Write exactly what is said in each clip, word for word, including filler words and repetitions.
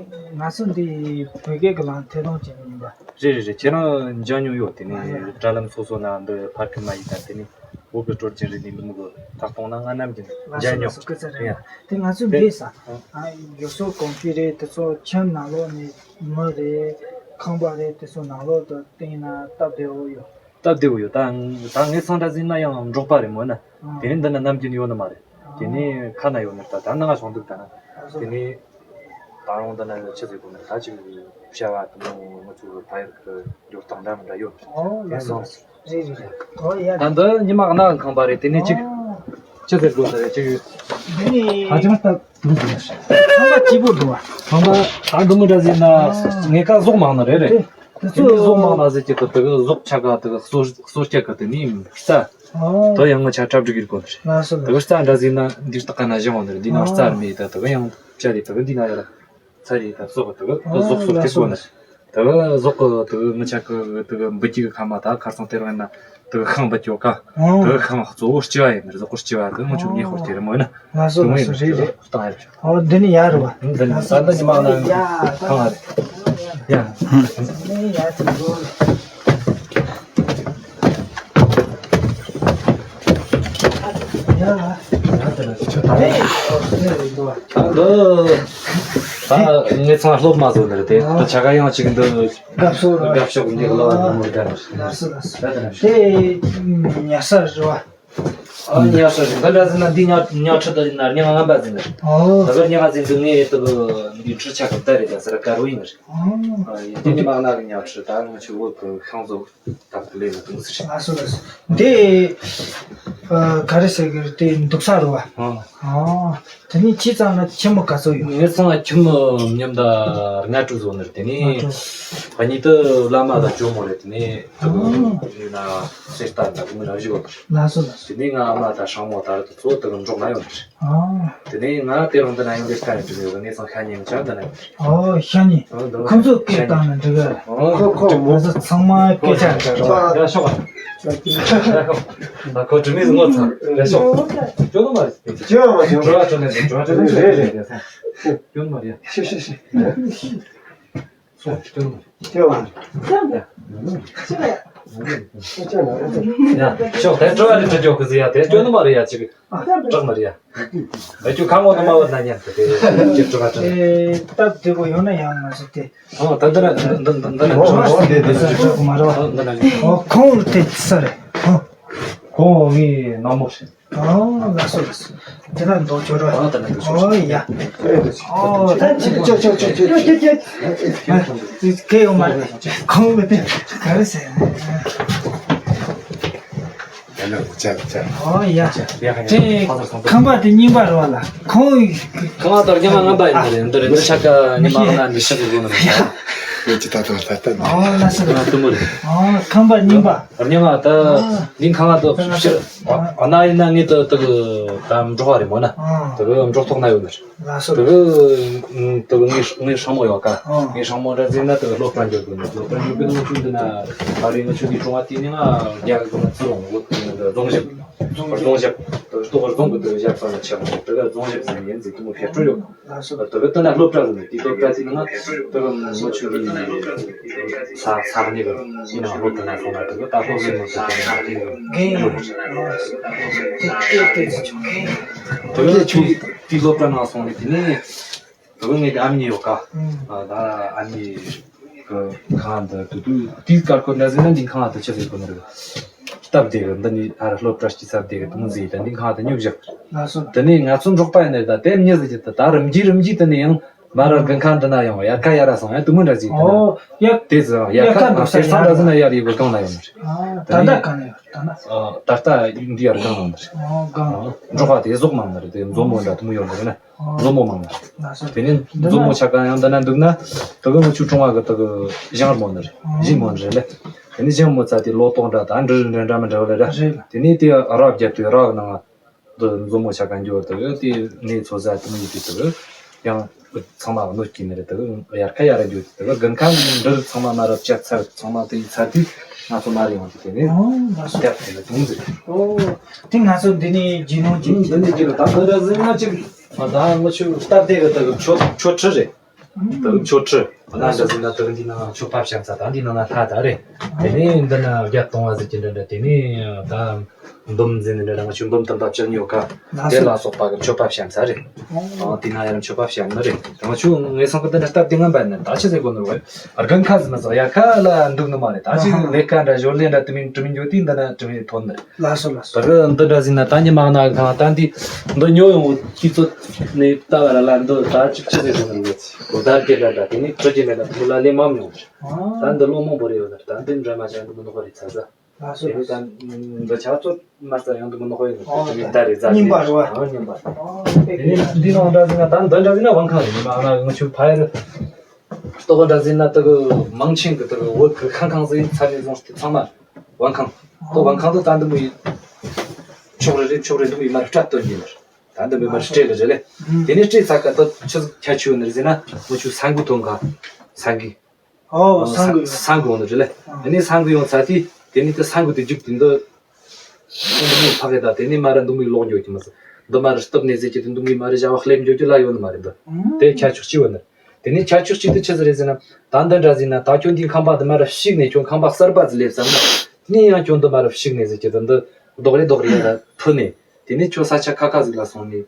ང་ཚོ་འདི་བོད་སྐད་ཀྱི་ལམ་ཐད་གཏོང་བྱེད་མཁན་ཡིན་པ། རེད་རེད་རེད། ཁྱེད་རང་མཇལ་མྱོང་ཡོད། དེ་ནས་དྲ་ལམ་སོ་སོ་ན་འདི་ཕར་ཁུལ་མ་ཡིན་ད། དེ་ནས་བོད་ཀྱི་སྲོལ་རྒྱུན་རིག་གནས་འདི་མོ་གི་ཐད་གཏོང་ན་ང་ནམ་རྒྱུན་ལགས་སོ་མཇལ་མྱོང་། ལགས་སོ། སྐུ་ཚེ་རིང་། ཡ། དེ་ང་ཚོ་དེ་འདི་ས་ཨ་ཡུལ་སྲོལ་གོམས་གཤིས་རེད། དེ་ཚོ་ཁྱིམ་ནང་ལོགས་ནས་མི་རེད། ཁང་པ་རེད། དེ་ཚོ་ནང་ལོགས་དུ་བཏིང་ན་སྟབས་བདེ་བོ་ཡོད། སྟབས་བདེ་བོ་ཡོད། ད་ད་ངས་སང་འདྲ་ཟིན་ན་ཡང་འབྲོག་པ་རེད་མོད་ན། ཨ། དེ་ནས་འདི་ན་ནམ་རྒྱུན་ཡོད་ནི་མ་རེད། དེ་ནས་ཁ་ན་ཡོད་ནི་ད་ད་ནང་ང་སོང་འདུག་ད་ན། ཨ་སོ། དེ་ནས་ད་རུང་འདི་ན་ཆི་ཟེར་དགོས་ནི། ད་ཅིག་བྱ་བ་དུ་མོ་ང་ཚོ་ཕ་ཡུལ་གི་འགྱུར་སྟངས་འདྲ་མི་འདྲ་ཡོད། ཨོ་ལགས་སོ། ལགས་སོ། རེད་རེད་རེད། ཨོ་ཡ། ད་འདི་ཉི་མ་གནའ་གི་ཁང་པ་རེད། དེ་ནས་ཅིག་ཨོ། ཆི་ཟེར་དགོས་ནི་རེད། ཅིག་ཡོད། འདི་ནི་ཧ་ཅང་སྟབས་སྡུག་འདུག་ཁང་པ་སྐྱིད་པོ་འདུག་བ། ཁང་པ་ད་འདི་མོ་འདྲ་ཟིན་ན་ཨོ། ངེད་ཀ་ཟོག་མང་ནི་རེད་རེད། དེ་དེ་ཚོ་ནས་ཟོག་མང་ན་ཟེར་གྱི་དེ་དེ་ཟོག་ཆ་ག་དེ་གསོ་གསོ་སྐྱ་ག་དེ་ནི་རྩྭ། ཨོ། དེ་ཡང་ང་ཆ་གྲབས་སྒྲིག་གི་དགོས་ནི་རེད། ལགས་སོ་ལགས་སོ། དེ་རྩྭ་འདྲ་ཟིན་ན་འདིར་སྟག་ག་ན་བཞེངས་བ་ནི་རེད། འདི་ན་རྩྭ་རེད་མེད་ད། དེ་ཡང་བྱ་རེད། དེ་འདི་ན་ཡ་ར་ཚ་རེད། ད་ཟོག་དེ་དེ་ཟོག་གསོ་སྐྱ་དགོས་ནི་རེད། དེ་ཟོག་གི་དེ་ང་ཆ་གི་དེ་འབུད་ཀྱི་ཁ་མ་ད་ཁར་སང་དེ་རིང་ན་དེ་ཤིང་འབུད་ཀྱོ་ཀ། ཨོ། དེ་ཤིང་གཙོ་བོ་ལྕི་བ་ཡིན་ནི་རེད། ཟོག་གི་ལྕི་བ་དེ་ང་ཆུ་ཉེ་ཧོར་དེ་རེད་མོད་ན། ལགས་སོ་ལགས་སོ། རེད་རེད། བཏང་ཡ་རེད། ཨོ་འདི་ནི་ཡ་རུ་བ། འདི་ནི་ས་འདི་ཉི་མ་ན་ཡ་ཁང་ཨ་རེད། ཡ། འདི་ནི་ཡ་དེ་འགྲོ། ཡ། ཡ་དེ་ལ་ཆུ་ད་རེད། ཨོ་འདི་རེད་འདུག་བ། ད་འདི་ད་ངེད་ཚང་སློབ་མ་བཟོ་ནི་རེད་དེ། ཨོ། ད་ཆ་ག་ཡང་ཅིག་འདི་དགའ་བསུ་རེད། དགའ་ཕྱོགས་འདི་ལ་མི་དགའ་ནི་རེད། ལགས་སོ་ལགས་སོ། ད་དེ་ལ་དེ་ཉ་ས་རེད་བ། ཨ་ཉ་ས་རེད། འདི་འདྲ་ཟིན་ན་འདི་ཉ་ཉ་ཁྲི་ད་ཡིན་ན་ཉ་ང་ངན་པ་ཟིན་ནི། ཨོ། ད་གར་ཉ་ང་ཟིན་འདི་ངའི་ད་གི་འདི་ཁྲི་ཆ་གི་ད་རེད། ད་ཟེར་དཀར་བོ་ཡིན་ནི། ཨོ། ཨ་ཡིན་དེ་ཉི་མ་ན་གི་ཉ་ཁྲི་ད་ང་ཆུ་བོ་གི་ཤང་བཟོ་ད་གི་ལས་ནི་དུང་ཟེར། ལགས་སོ་ལགས་སོ། འདི་ཨ་ག་རེ་ཟེར་གི་རེད། དེ་འདུག་ས་རེད་བ། ཨོ། ཨོ། དེ་ནི་ཁྱེད་ཚང་ན་ཁྱིམ་མི་ག་ཚོད་ཡོད། ངའི་ཚང་ན་ཁྱིམ་མི་མཉམ་ད་ལྔ་དྲུག་བཟོ་ནི་རེད། དེ་ནི་ལྔ་དྲུག་ཨ་ནི་ད་བླ་མ་དང་ཇོ་མོ་རེད། དེ་ནི་ད་ཨོ་ཡིན་ན་སེར་སྟག་ད་གི་མི་རབ་བཞི་བ། ལགས་སོ་ལགས་སོ། དེ་ནས་ང་ཨ་མ་དང་སྲང་མོ་ད་རེད། དེ་ཚོ་དེ་གི་འབྲོག་ན་ཡོད་རེད། ཨོ། དེ་ནས་ང་དེ་རིང་འདི་ན་ཡོང་དུས་ཁ་ནས་འགྲིག་ཡོད། ངས་ཚང་ཤ་ཉེ་ཆ་འདི་ན་ཡོད་རེད། ཨོ་ཤ་ཉེ། ཨོ་འདི་ཁོང་ཚོ་སྐད་བཏང་ན་འགྲིག་གི། ཨོ་ཁོ་ཁོ་ང་ཚོ་ཚང་མ་སྐད་ཆ་འདྲ་རོགས་ར་ཤོག་ད་ཁོ་དྲི་མེད་ངོ་ཚ་ར་ཤོག་ཅོ་ནོ་མ་རེད། ཅོ་ནོ་མ་རེད། ཅོ་ནོ་མ་རེད། རེད་རེད། ཅོ་ནོ་མ་རེད། ཤི་ཤི་ཤི། སོང་སྟོན་མ་རེད། ཡ། ཤོག་དེ་སྤྲོ་བ་རེ་འདྲ་འཇོག་གི་ཟེར་ཡ་དེ་སྟོན་མ་རེད་ཡ། ཅིག་སྐྲག་མ་རེད་ཡ། ཨ་ཅོ་ཁ་ངོ་ནི་མ་བར་ན་ཉན་དེ་དེ་ཅིག་སྤྲོ་བ་སྤྲོ། ཨེ་སྟབས་བདེ་པོ་ཡོང་ན་ཡང་ང་ཚོ་དེ། ཨོ་ད་འདི་ན་འདི་འདི་འདི་ན་ཨོ་འདི་འདི་འདི་ཅིག་སྤྲོ་མ་རེད། འདི་ན་ཨོ་ཁོང་དེ་ས་རེད། ཨོ་ཁོང་ངའི་ནང་མོ་ཞིག་ཨོ་ལགས་སོ་ལགས་སོ། དེ་ལ་འདོགས་ཆོག་ར། ཨོ་ད་ལ་འདོགས་ཆོག་ཨོ་ཡ། ཨོ་ད་ཅི་ཅོ་ཅོ་ཅོ་ཅོ་ཅོ་ཅོ་ཅོ། ཅི་སྐད་ཡོང་མ་རེད། ཁོང་གི་དེ་ག་རེ་ཟེར། ཨོ་ཡ། དེ་ཁང་པ་དེ་རྙིང་པ་རེད་བ་ལ། ཁོང་ཁང་པ་དེ་རྙིང་པ་ངན་པ་ཡིན་པ་རེད། འདི་རེད། འདི་ཆ་ག་ཉི་མ་ང་ནི་ཤི་དགོས་ནི་རེད། ཡ། ཅི་ད་ད་ད་ད། ཨོ་ལགས་སོ་ལགས་སོ། ཨ་དུ་མོ་རེད། ཨོ་ཁང་པ་རྙིང་པ། རྙིང་པ་ད་འདི་ཁང་པ་དེ་ཕྱིར་ཨ་ན་ཡིན་ན་ངས་དེ་དེ་གི་ད་འབྲོག་པ་རེད་མོ་ན། དེ་གི་འབྲོག་ཐོག་ན་ཡོད་ནི་རེད། ལགས་སོ། དེ་གི་དེ་གི་ངའི་ངའི་སྲང་མོ་ཡོད་ཀ། ངའི་སྲང་མོ་འདྲ་ཟེར་ན་དེ་གི་སློབ་གྲྭ་འགྱོ་དགོས་ནི། སློབ་གྲྭ་འགྱོ་དགོས་ནི་ཚུལ་འདི་ན་ཨ་རི་ང་ཆུ་གི་གྲོང་བ་དེ་ནི་ང་རྒྱ་གི་ང་ཚུར་འོང་གོ་དེ་ནི་རྫོང་ཞབས། རྫོང་ཞབས་དེ་གཏོགས་རྫོང་གི་དེ་གི་ཞབས་ས་ལ་ཆགས་མོ། དེ་གི་རྫོང་ཞབས་ཟེར་ནི་ཡིན་ཟེར་དེ་མོ་ཕེབས་འགྲོ་ཡོད། ལགས་སོ། དེ་གི་དེ་ན་སློབ་གྲྭ་ཟེར་ནས་དེ་སློབ་གྲྭ་དེ་ནང་དེ་གི་ང་ཆུ་གི་ས་ས་གནས་གི་ཡིན་ན་སློབ་གྲྭ་ན་སོང་ན་དེ་གི་ད་སློབ་གྲྭ་ནང་སོང་ན་དེ་གི་དེ་གི་ཆུ་དེ་སློབ་གྲྭ་ནང་སོང་ནས་དེ་ནས་དེ་གི་ངའི་ཨ་མ་གཉིས་ཡོད་ཀ། ད་ཨ་མའི་གི་ཁང་དུ་དུ་དུ་དེའི་སྐར་ཁོ་འདྲ་ཟེར་ན་འདི་ཁང་དུ་ཆི་ཟེར་གོ་ནི་རེད། སྟབས་བདེ་གི་འདི་ནི་ཨ་ར་སློབ་གྲྭ་སྐྱིད་ས་བདེ་གི་དུང་ཟེར་ད་འདི་ཁང་དུ་ཉོ་བཞག་ལགས་སོ། དེ་ནས་ང་ཚོ་འབྲོག་པ་ཡིན་ནི་ད་དེ་མྱི་ཟིག་གི་ད་ད་རིམ་གྱིས་རིམ་གྱིས་དེ་ནས་ཡང་མ་ར་དགུན་ཁ་འདི་ན་ཡང་དབྱར་ཁ་ཡར་ར་སོང་ཡང་དུ་མོ་འདྲ་ཟིག་དེ་ན། ཨོ་ཡ། དེ་ཟིག་དབྱར་ཁ་དེ་ས་འདྲ་ཟིག་ན་ཡར་ཡི་བུ་གང་ན་ཡོང་ནི་རེད། ད་ལྟ་གང་ན་ཡོད་ད་ན། ད་ལྟ་འདི་ཡར་གང་ན་ཡོང་ནི་རེད། ཨོ་གང་། འབྲོག་པ་དེ་ཟོག་མང་ནི་རེད། དེ་མཛོ་མོ་འདྲ་དུ་མོ་ཡོང་ནི་རེད་ན། མཛོ་མོ་མང་ནི་རེད། དེ་ནས་མཛོ་མོ་ཆ་ག་ཡང་འདི་ན་འདུག་ན། དེ་གི་ང་ཆུ་ཀྲུང་བ་གི་དེ་གི་ཞང་ར་མོ་ནི་རེད། ཞིང་མོ་ནི་རེད་ལེ། དེ་ནས་ཞིང་མོ་ཚ་དེ་ལོ་ཏོག་འདྲ་ད་འབྲུ་རིགས་འདྲ་འདྲ་མི་འདྲ་བ་ལེ་ར། དེ་ནས་དེ་ར་བརྒྱབ་དུས་ར་གི་ནང་དུ་མཛོ་མོ་ཆ་ག་འགྱོ་དེ་གི་དེ་ནས་ཚོ་ཟ་དུ་མི་ཡོད་དུས་དེ་གི་ཡང་ཚང་མ་གནོད་སྐྱེལ་ནི་རེད། དེ་གི་དབྱར་ཁ་ཡར་ར་འགྱོ་དུས་དེ་གི་དགུན་ཁ་འབྲུ་རིགས་ཚང་མ་མ་ར་བཅད་ཚར། ཚང་མ་དེ་ཡི་ཚར་དུས་ང་ཚོ་མ་རེ་ཡོང་དུས་དེ་ནས་རྒྱབ་དེ་ལ་དུང་ཟེར། ཨོ། དེ་ང་ཚོ་འདི་ནས་རྒྱུ་ནོར་གྱི་འདི་ནས་རྒྱུ་ནོར་ད་འདི་འདྲ་ཟེར་ན་ཅིག་ད་ང་ཆུ་སྟབས་བདེ་གི་དེ་གི་ཆོ་ཆོ་ཁྲི་རེད། དག་མཆོད་ཁྲི། ཨ་ན་འདྲ་ཟིན་ན་དག་འདི་ནང་མཆོད་པ་བཤམས་ས་ད་འདི་ནང་ན་ལྷ་ད་རེད། དེ་ནས་འདི་ན་བརྒྱ་སྟོང་བ་ཟིག་གི་འདྲ་འདྲ། དེ་ནས་ད་འབུམ་ཟིན་འདྲ་འདྲ་ང་ཆུ་འབུམ་དམ་པ་བཅུ་གཉིས་ཡོད་ཀ། དེ་ལ་སོགས་པ་གི་མཆོད་པ་བཤམས་ས་རེད། ཨང་དེ་ན་ཡར་མཆོད་པ་བཤམས་ནི་རེད། ང་ཆུ་ངེད་ཚང་གི་འདི་འདྲ་སྟབས་བདེ་ངན་པ་ནི་ད་ཆི་ཟེར་གོ་ནི་རེད། རྒན་ཁ་ཟིག་མ་ཟིག་ཡ་ཁ་ལ་འདུག་ནི་མ་རེད། ད་ཆི་ལས་ཀ་འདྲ་ཞོར་ལས་འདྲ་དུ་མིན་དུ་མིན་འགྱོ་དུས་འདི་ན་དུ་མིན་ཐོན་ནི་རེད། ལགས་སོ་ལགས་སོ། ད་གི་འདི་འདྲ་ཟིན་ན་ད་ཉི་མ་ན་གང་ད་འདི་འདི་ཉོ་ཡོང་ཁྱི་ཚོ་ནས་ལྟ་བ་ར་ལ་འདི་ད་ཅིག་ཅི་ཟེར་གོ་ནི་རེད། གོ་ད་རྒྱལ་འདྲ་འདྲ་དེ་ནས་གྲི་རྒྱལ་འདྲ་འདྲ་ཐུག་ལ་ལས་མམ་ཡོང་། ད་འདི་ལོ་མང་པོ་རེད་ཡོད་ད་འདི་འདྲ་མ་བྱ་འདི་མི་ནོ་ཧོ་རེད་ཚ་ཚ། ལགས་སོ་དེ་ནས་ལགས་སོ། ད་འདི་ཆ་ཚོད་མ་རྩ་ཡང་འདི་མི་ནོ་ཧོ་ཡོད་ཨོ་ད་ད་ད་རེད་ཚ་རྙིང་པ་རེད་བ། ཨ་རྙིང་པ། ཨོ་དེ་ནས་འདི་ནང་འདྲ་ཟིན་ན་ད་འདི་འདྲ་ཟིན་ན་དབང་ཁང་རེད། ཉི་མ་ང་ང་ཆུ་ཕ་ཡར་ལྟོ་གོ་འདྲ་ཟིན་ན་དེ་གི་མང་ཆེན་གི་དེ་གི་བོད་གི་ཁང་ཁང་ཟིན་ཚ་ནས་བཟུང་སྟེ་ཚང་མ་དབང་ཁང་། ལྟོ་དབང་ཁང་དུ་ད་འདི་མི་ཡིན། ཕྱོགས་རེ་རེ་ཕྱོགས་རེ་འདི་མི་ཡིན་མ་རེད་སྤྲད་སྟོན་གྱི་ནར། ད་འདི་མི་མ་རེད་སྤྲད་གི་རེད་ལེ། དེ་ནས་སྤྲད་ཚ་ཀ་ད་ཆུ་ཁྱ་ཆུ་ནར་ཟིན་ན་ང་ཆུ་ས་འགུལ་ཐོན་ག་ས་འགུལ། ཨོ་ས་འགུལ་ཡོད། ས་འགུལ་འོང་ནི་རེད་ལེ། དེ་ནས་ས་འགུལ་ཡོང་ཚ་དེ་དེ་ནས་དེ་ས་འགུལ་དེ་རྒྱུག་དེ་འདི་འདི་མི་ཕ་གི་ད་དེ་ནས་མ་ར་འདི་མི་ལོག་འགྱོ་གི་མ་ཟད། འདི་མ་ར་སྟབས་ནས་ཟེར་གྱི་དེ་འདི་མི་མ་ར་བྱ་བ་སླེབས་འགྱོ་རྒྱུ་ལ་ཡོད་ནི་མ་རེད་འདི། དེ་ཁྱ་ཆུ་གཅིག་བ་ནི། དེ་ནས་ཁྱ་ཆུ་གཅིག་དེ་ཆི་ཟིག་རེད་ཟེར་ན། ད་འདི་འདྲ་ཟིན་ན་ད་ཁྱོད་འདིའི་ཁང་པ་འདི་མ་ར་བཤིག་ནས་ཁྱོད་ཁང་པ་གསར་པ་ཟིག་སླེབས་ཟེར་ན། དེ་ནས་ཡང་ཁྱོད་འདི་མ་ར་བཤིག་ནས་ཟེར་གྱི་དེ་འདི་རྡོག་རེ་རྡོག་རེ་ཡ་ཕུ་ནས། དེ་ནས་ཁྱོད་ས་ཆ་ཁ་ཁ་ཟིག་ལ་སོང་ནས།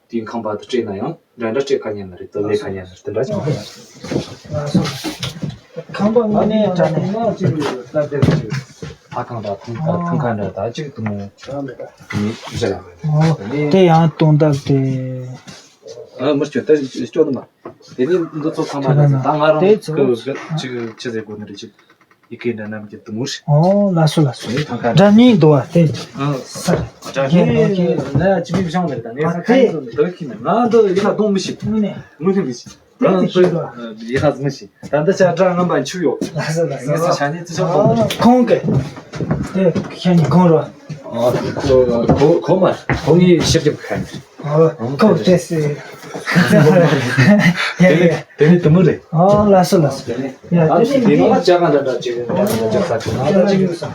དེའི་ཁང་པ་དེ་སྤྲད་ན་ཡང་འདྲ་འདྲ་སྤྲད་ཁ་ཉན་ནི་རེད་དེ་ལས་ཁ་ཉན་ནི་རེད་དེ་འདྲ་ཅིག་མ་རེད། ཁང་པ་དངོས་གནས་དྲ་ནས་ན་ཅིག་ལྟ་དེ་ཅིག་ཕ་ཁང་འདྲ་ཐང་ཁ་ཐང་ཁ་འདྲ་ད་ཅིག་དུ་མོ་མི་ཞེ་ལ་ཨོ་དེ་ཡང་སྟོང་དག་དེ་ཨ་མི་སྐྱོ་ད་སྐྱོ་དུ་མ་དེ་ནི་འདི་ཚོ་ཚང་མ་ད་ང་རང་དེ་ཚོ་གི་ཅིག་ཅི་ཟེར་དགོས་ནི་རེད་ཅིག་ཡི་གེ་འདྲ་རྣམས་ཀྱི་དུ་མོ་རེད། ཨོ་ལགས་སོ་ལགས་སོ། ངའི་ཐང་ཁ་འདྲ་མིན་འདུག་བ་དེ། ཨ་སར་སྒེར་ནང་གི་ན་ཅི་མི་བྱང་ལེ་ད་ངས་ས་ཁ་ཡིན་ཟོ་འདི་ཁྱི་ན་ང་འདི་ཡིན་ན་གཏོང་མི་ཤེས། དངོས་གནས་དངོས་གནས་མི་ཤེས། དེ་ཅི་ཤེས་འདུག་ཡི་ཧ་ཟི་མི་ཤེས། ད་འདི་ཆ་འདྲ་ངམ་པ་འཆུ་ཡོད། ལགས་སོ་ལགས་སོ། ངས་ས་ཆ་ནས་ཅི་ཆ་གཏོང་མི་ཤེས། ཁོང་གི་དེ་ཁྱེད་ནི་གང་རོ། ཨ་ཁོ་ཁོ་ཁོ་མ་ཁོ་ངའི་ཤེར་རྒྱབ་ཁ་ནས། ཨོ་ཁོ་བལྟས་སི། ཡ་ཡ། དེ་ནི་དུ་མོ་རེད། ཨོ་ལགས་སོ་ལགས་སོ། ཡ་ཨ་དེ་ནི་དེ་ནི་ལ་ཅག་ག་འདྲ་འདྲ་ཅིག་རེད་འདྲ་འདྲ་ཅག་ས་ཅིག་ན་འདྲ་ཅིག་ཡོད་ས།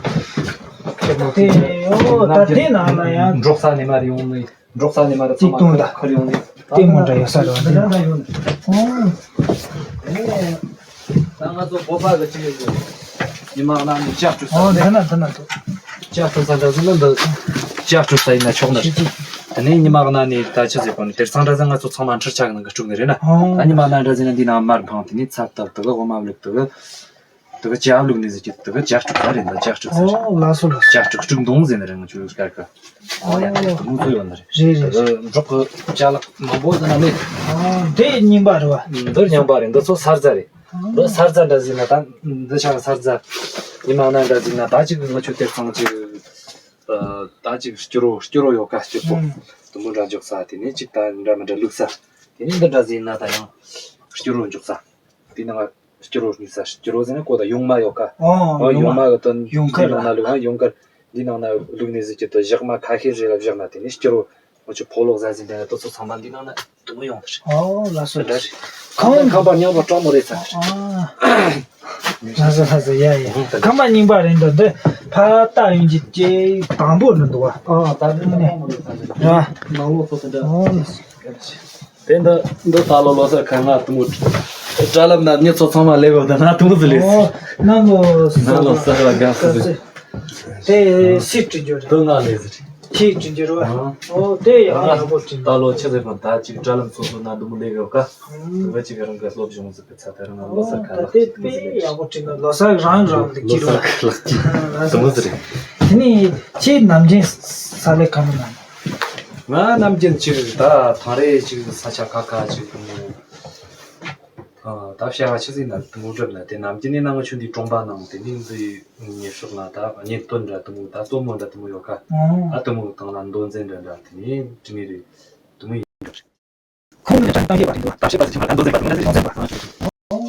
དེ་ཨོ་ད་དེ་ནང་ལ་ཡང་འབྲོག་ས་ནས་མར་ཡོང་ནི་འབྲོག་ས་ནས་མར་ཚང་མ་ཁར་ཡོང་ནི་ལྟད་མོ་འདྲ་ཡོད་ས་རེད་བ་འདི་འདྲ་འདྲ་ཡོད་ནི། ཨོ། ད་ང་ཚོ་བོད་པ་གི་ཅི་ཡོད་ཀྱི། ཉི་མ་གནའ་ནས་ལྕགས་གྲུབ་ས་ཨོ་རེད། འདི་ན་འདི་ན་འདུག་ལྕགས་གྲུབ་ས་འདྲ་ཟེར་ན་འདི་ལྕགས་གྲུབ་ས་ཡིན་ན་ཆོག་ནི་རེད། དེ་ནས་ཉི་མ་གནའ་ནས་ད་ཆི་ཟེར་གོ་ནི་དེར་ཚང་འདྲ་ཟེར་ང་ཚོ་ཚང་མ་འཕྲུལ་ཆས་ནང་གི་དཀྲུག་ནི་རེད་ན། ཨོ་ད་ཉི་མ་གནའ་འདྲ་ཟེར་ན་འདི་ནང་མར་འཕངས་དེ་ནས་ཚབ་ཏབ་དུ་གི་འོ་མ་བླུག་དུ་གི་དུ་གི་ལྕགས་བླུག་ནི་ཟེར་གྱི་དུ་གི་ལྕགས་གྲུབ་ས་རེད། འདི་ལྕགས་གྲུབ་ས་རེད། ཨོ་ལགས་སོ་ལགས་སོ། ལྕགས་གྲུབ་གྲུབ་འདུང་ཟེར་ནི་རེད་ང་ཚོའི་སྐད་ཀ་ཨོ་ཡ་ནས་དུ་མོ་ཚོ་ཡོད་ནི་རེད། རེད་རེད། འབྲོག་གི་ཅ་ལག་མང་པོ་དེ་ན་མེད། ཨོ་འདི་རྙིང་པ་རེད་བ། འདི་རྙིང་པ་རེད། འདི་ཚོ་ས་རྫ་རེད། འདི་ས་རྫ་འདྲ་ཟིན་ན་ད་འདི་ཆ་ས་རྫ། ཉི་མ་གནའ་འདྲ་ཟིན་ན་ད་ཅིག་ང་ཆོ་དེར་ཚང་ཅིག་ད་ཅིག་སྐྱུ་རོ་སྐྱུ་རོ་ཡོད་ཀ་སྐྱུ་པོ་དུ་མོ་འདྲ་འཇོག་ས་དེ་ནས་ཅིག་ད་འདྲ་མི་འདྲ་བླུག་ས། དེ་ནས་འདི་འདྲ་ཟིན་ན་ད་ཡང་སྐྱུ་རོ་འཇོག་ས། དེ་ནང་སྐྱུ་རོ་གཉིས་ས་སྐྱུ་རོ་ཟེར་ན་ཀོ་ད་ཡུང་མ་ཡོད་ཀ་ཨོ་ཨོ་ཡུང་ཡུང་མ་མ་གི་དོན་ཡུང་དཀར་འདི་ནང་ན་ལུག་ཨ་ཡུང་དཀར་འདི་ནང་ན་ལུག་ནས་ཟེར་གྱི་དོ་ཞག་མ་ཁ་ཤས་རེ་ལ་བཞག་ན་དེ་ནས་སྐྱུ་རོ་ང་ཚོ་ཕོ་ལོག་ཟ་ཟིན་དེ་ན་དོ་ཚོ་ཚང་མ་འདི་ནང་ན་དུ་མོ་ཡོང་ཐལ། ཨོ་ལགས་སོ། འདྲ་རེད། ཁང་པ་ཁང་པ་རྙིང་པ་སྤྲང་མོ་རེད་ས། ཨ་ལགས་སོ་ལགས་སོ་ཡ་ཡ། ཁང་པ་རྙིང་པ་རེད་འདུག་འདི་ཕ་ལྟ་ཡོང་གི་ཅེ་དང་པོ་རེད་འདུག་བ། ཨ་ད་དུ་མོ་རེད་ས་རེད། ར་ནང་ལོགས་ཚོ་དེ་འདྲ། ཨོ་ལགས་སོ། དེ་འདི་འདི་ད་ལོ་ལོ་སར་ཁ་ང་དུ་མོ་དྲ་ལམ་ན་མྱི་ཚོ་ཚང་མ་ལས་བབ་ད་ན་དུ་མོ་ཟི་ལས། ཨོ་ནང་ལོ་ནང་ལོ་སར་བ་དགའ་སི་ཟི། དེ་སི་བྲིས་རྒྱུ་རེད། དུ་ང་ལས་ཟི། ཁྱི་བྲིས་རྒྱུ་རེད་བ། ཨོ་དེ་ཡང་ཡག་པོ་བྲིས། ད་ལོ་ཆི་ཟེར་བ་ད་ཅིག་དྲ་ལམ་སོ་སོ་ན་དུ་མོ་ལས་བབ་ཀ་དུ་བ་ཅིག་རང་ག་སློབ་སྦྱོང་ཟི་གི་ཚ་ད་རང་ལོ་སར་ཁ་ལག་དེ་དཔེ་ཡག་པོ་བྲིས་ན་ལོ་སར་རང་རང་ལ་ཀྱི་རེད་བ། དུ་མོ་ཟི་རེད། དེ་ནས་ཁྱེད་ནམ་རྒྱུན་ས་ལས་ཁ་མི་ན། ང་ནམ་རྒྱུན་ཅིག་ད་ཐང་རེ་ཅིག་ས་ཆ་ཁ་ཁ་ཅིག་ཨ་ད་བྱ་བ་ཆི་ཟིག་ན་དུ་མོ་སྒྲུབ་ན་དེ་ནམ་རྒྱུན་ནི་ནང་ཆུ་འདི་གྲོང་པ་ནང་དེ་ནི་འདི་ཉེ་ཕྱོགས་ན་ད་གཉེན་སྟོན་འདྲ་དུ་མོ་ད་སྟོན་མོ་འདྲ་དུ་མོ་ཡོད་ཀ་ཨ་དུ་མོ་དང་ལ་མདོ་འཛིན་འདྲ་འདྲ་དེ་ནི་དྲི་ནི་རེད་དུ་མོ་ཡིན་འདྲ་རེད། ཁོང་ནི་ཅང་ཏང་ཡོད་པ་རེད་འདུག་ད་བཤད་པ་ཟིག་ཅིག་མ་ད་མདོ་འཛིན་པ་དུ་མོ་འདྲ་རེད་ཡོང་ཟེར་བ།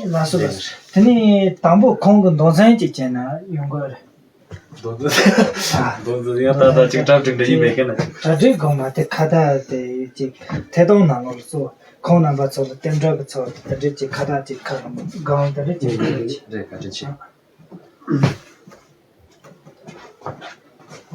ལགས་སོ་ལགས་སོ། དེ་ནས་དང་པོ་ཁོང་གི་མདོ་ཚན་གཅིག་བྱས་ན་ཡོང་གི་རེད། མདོ་འཛིན། མདོ་འཛིན་ཡང་ད་ལྟ་ཅིག་གྲ་སྒྲིག་འདྲ་ཡིན་མེད་མཁན་ན་ཅིག་གྲ་སྒྲིག་དགོས་མ་དེ་ཁ་བརྡ་དེ་ཅིག་ཐད་གཏོང་ནང་ལོགས་སུ་ཁོང་རྣམ་པ་ཚོ་ལ་རྟེན་འབྲེལ་གྱི་ཚོགས་དེ་འདྲ་ཅིག་ཁ་བརྡ་ཅིག་ཁ་སྒང་དེ་འདྲ་ཅིག་རེད་བཀའ་དྲིན་ཆེ།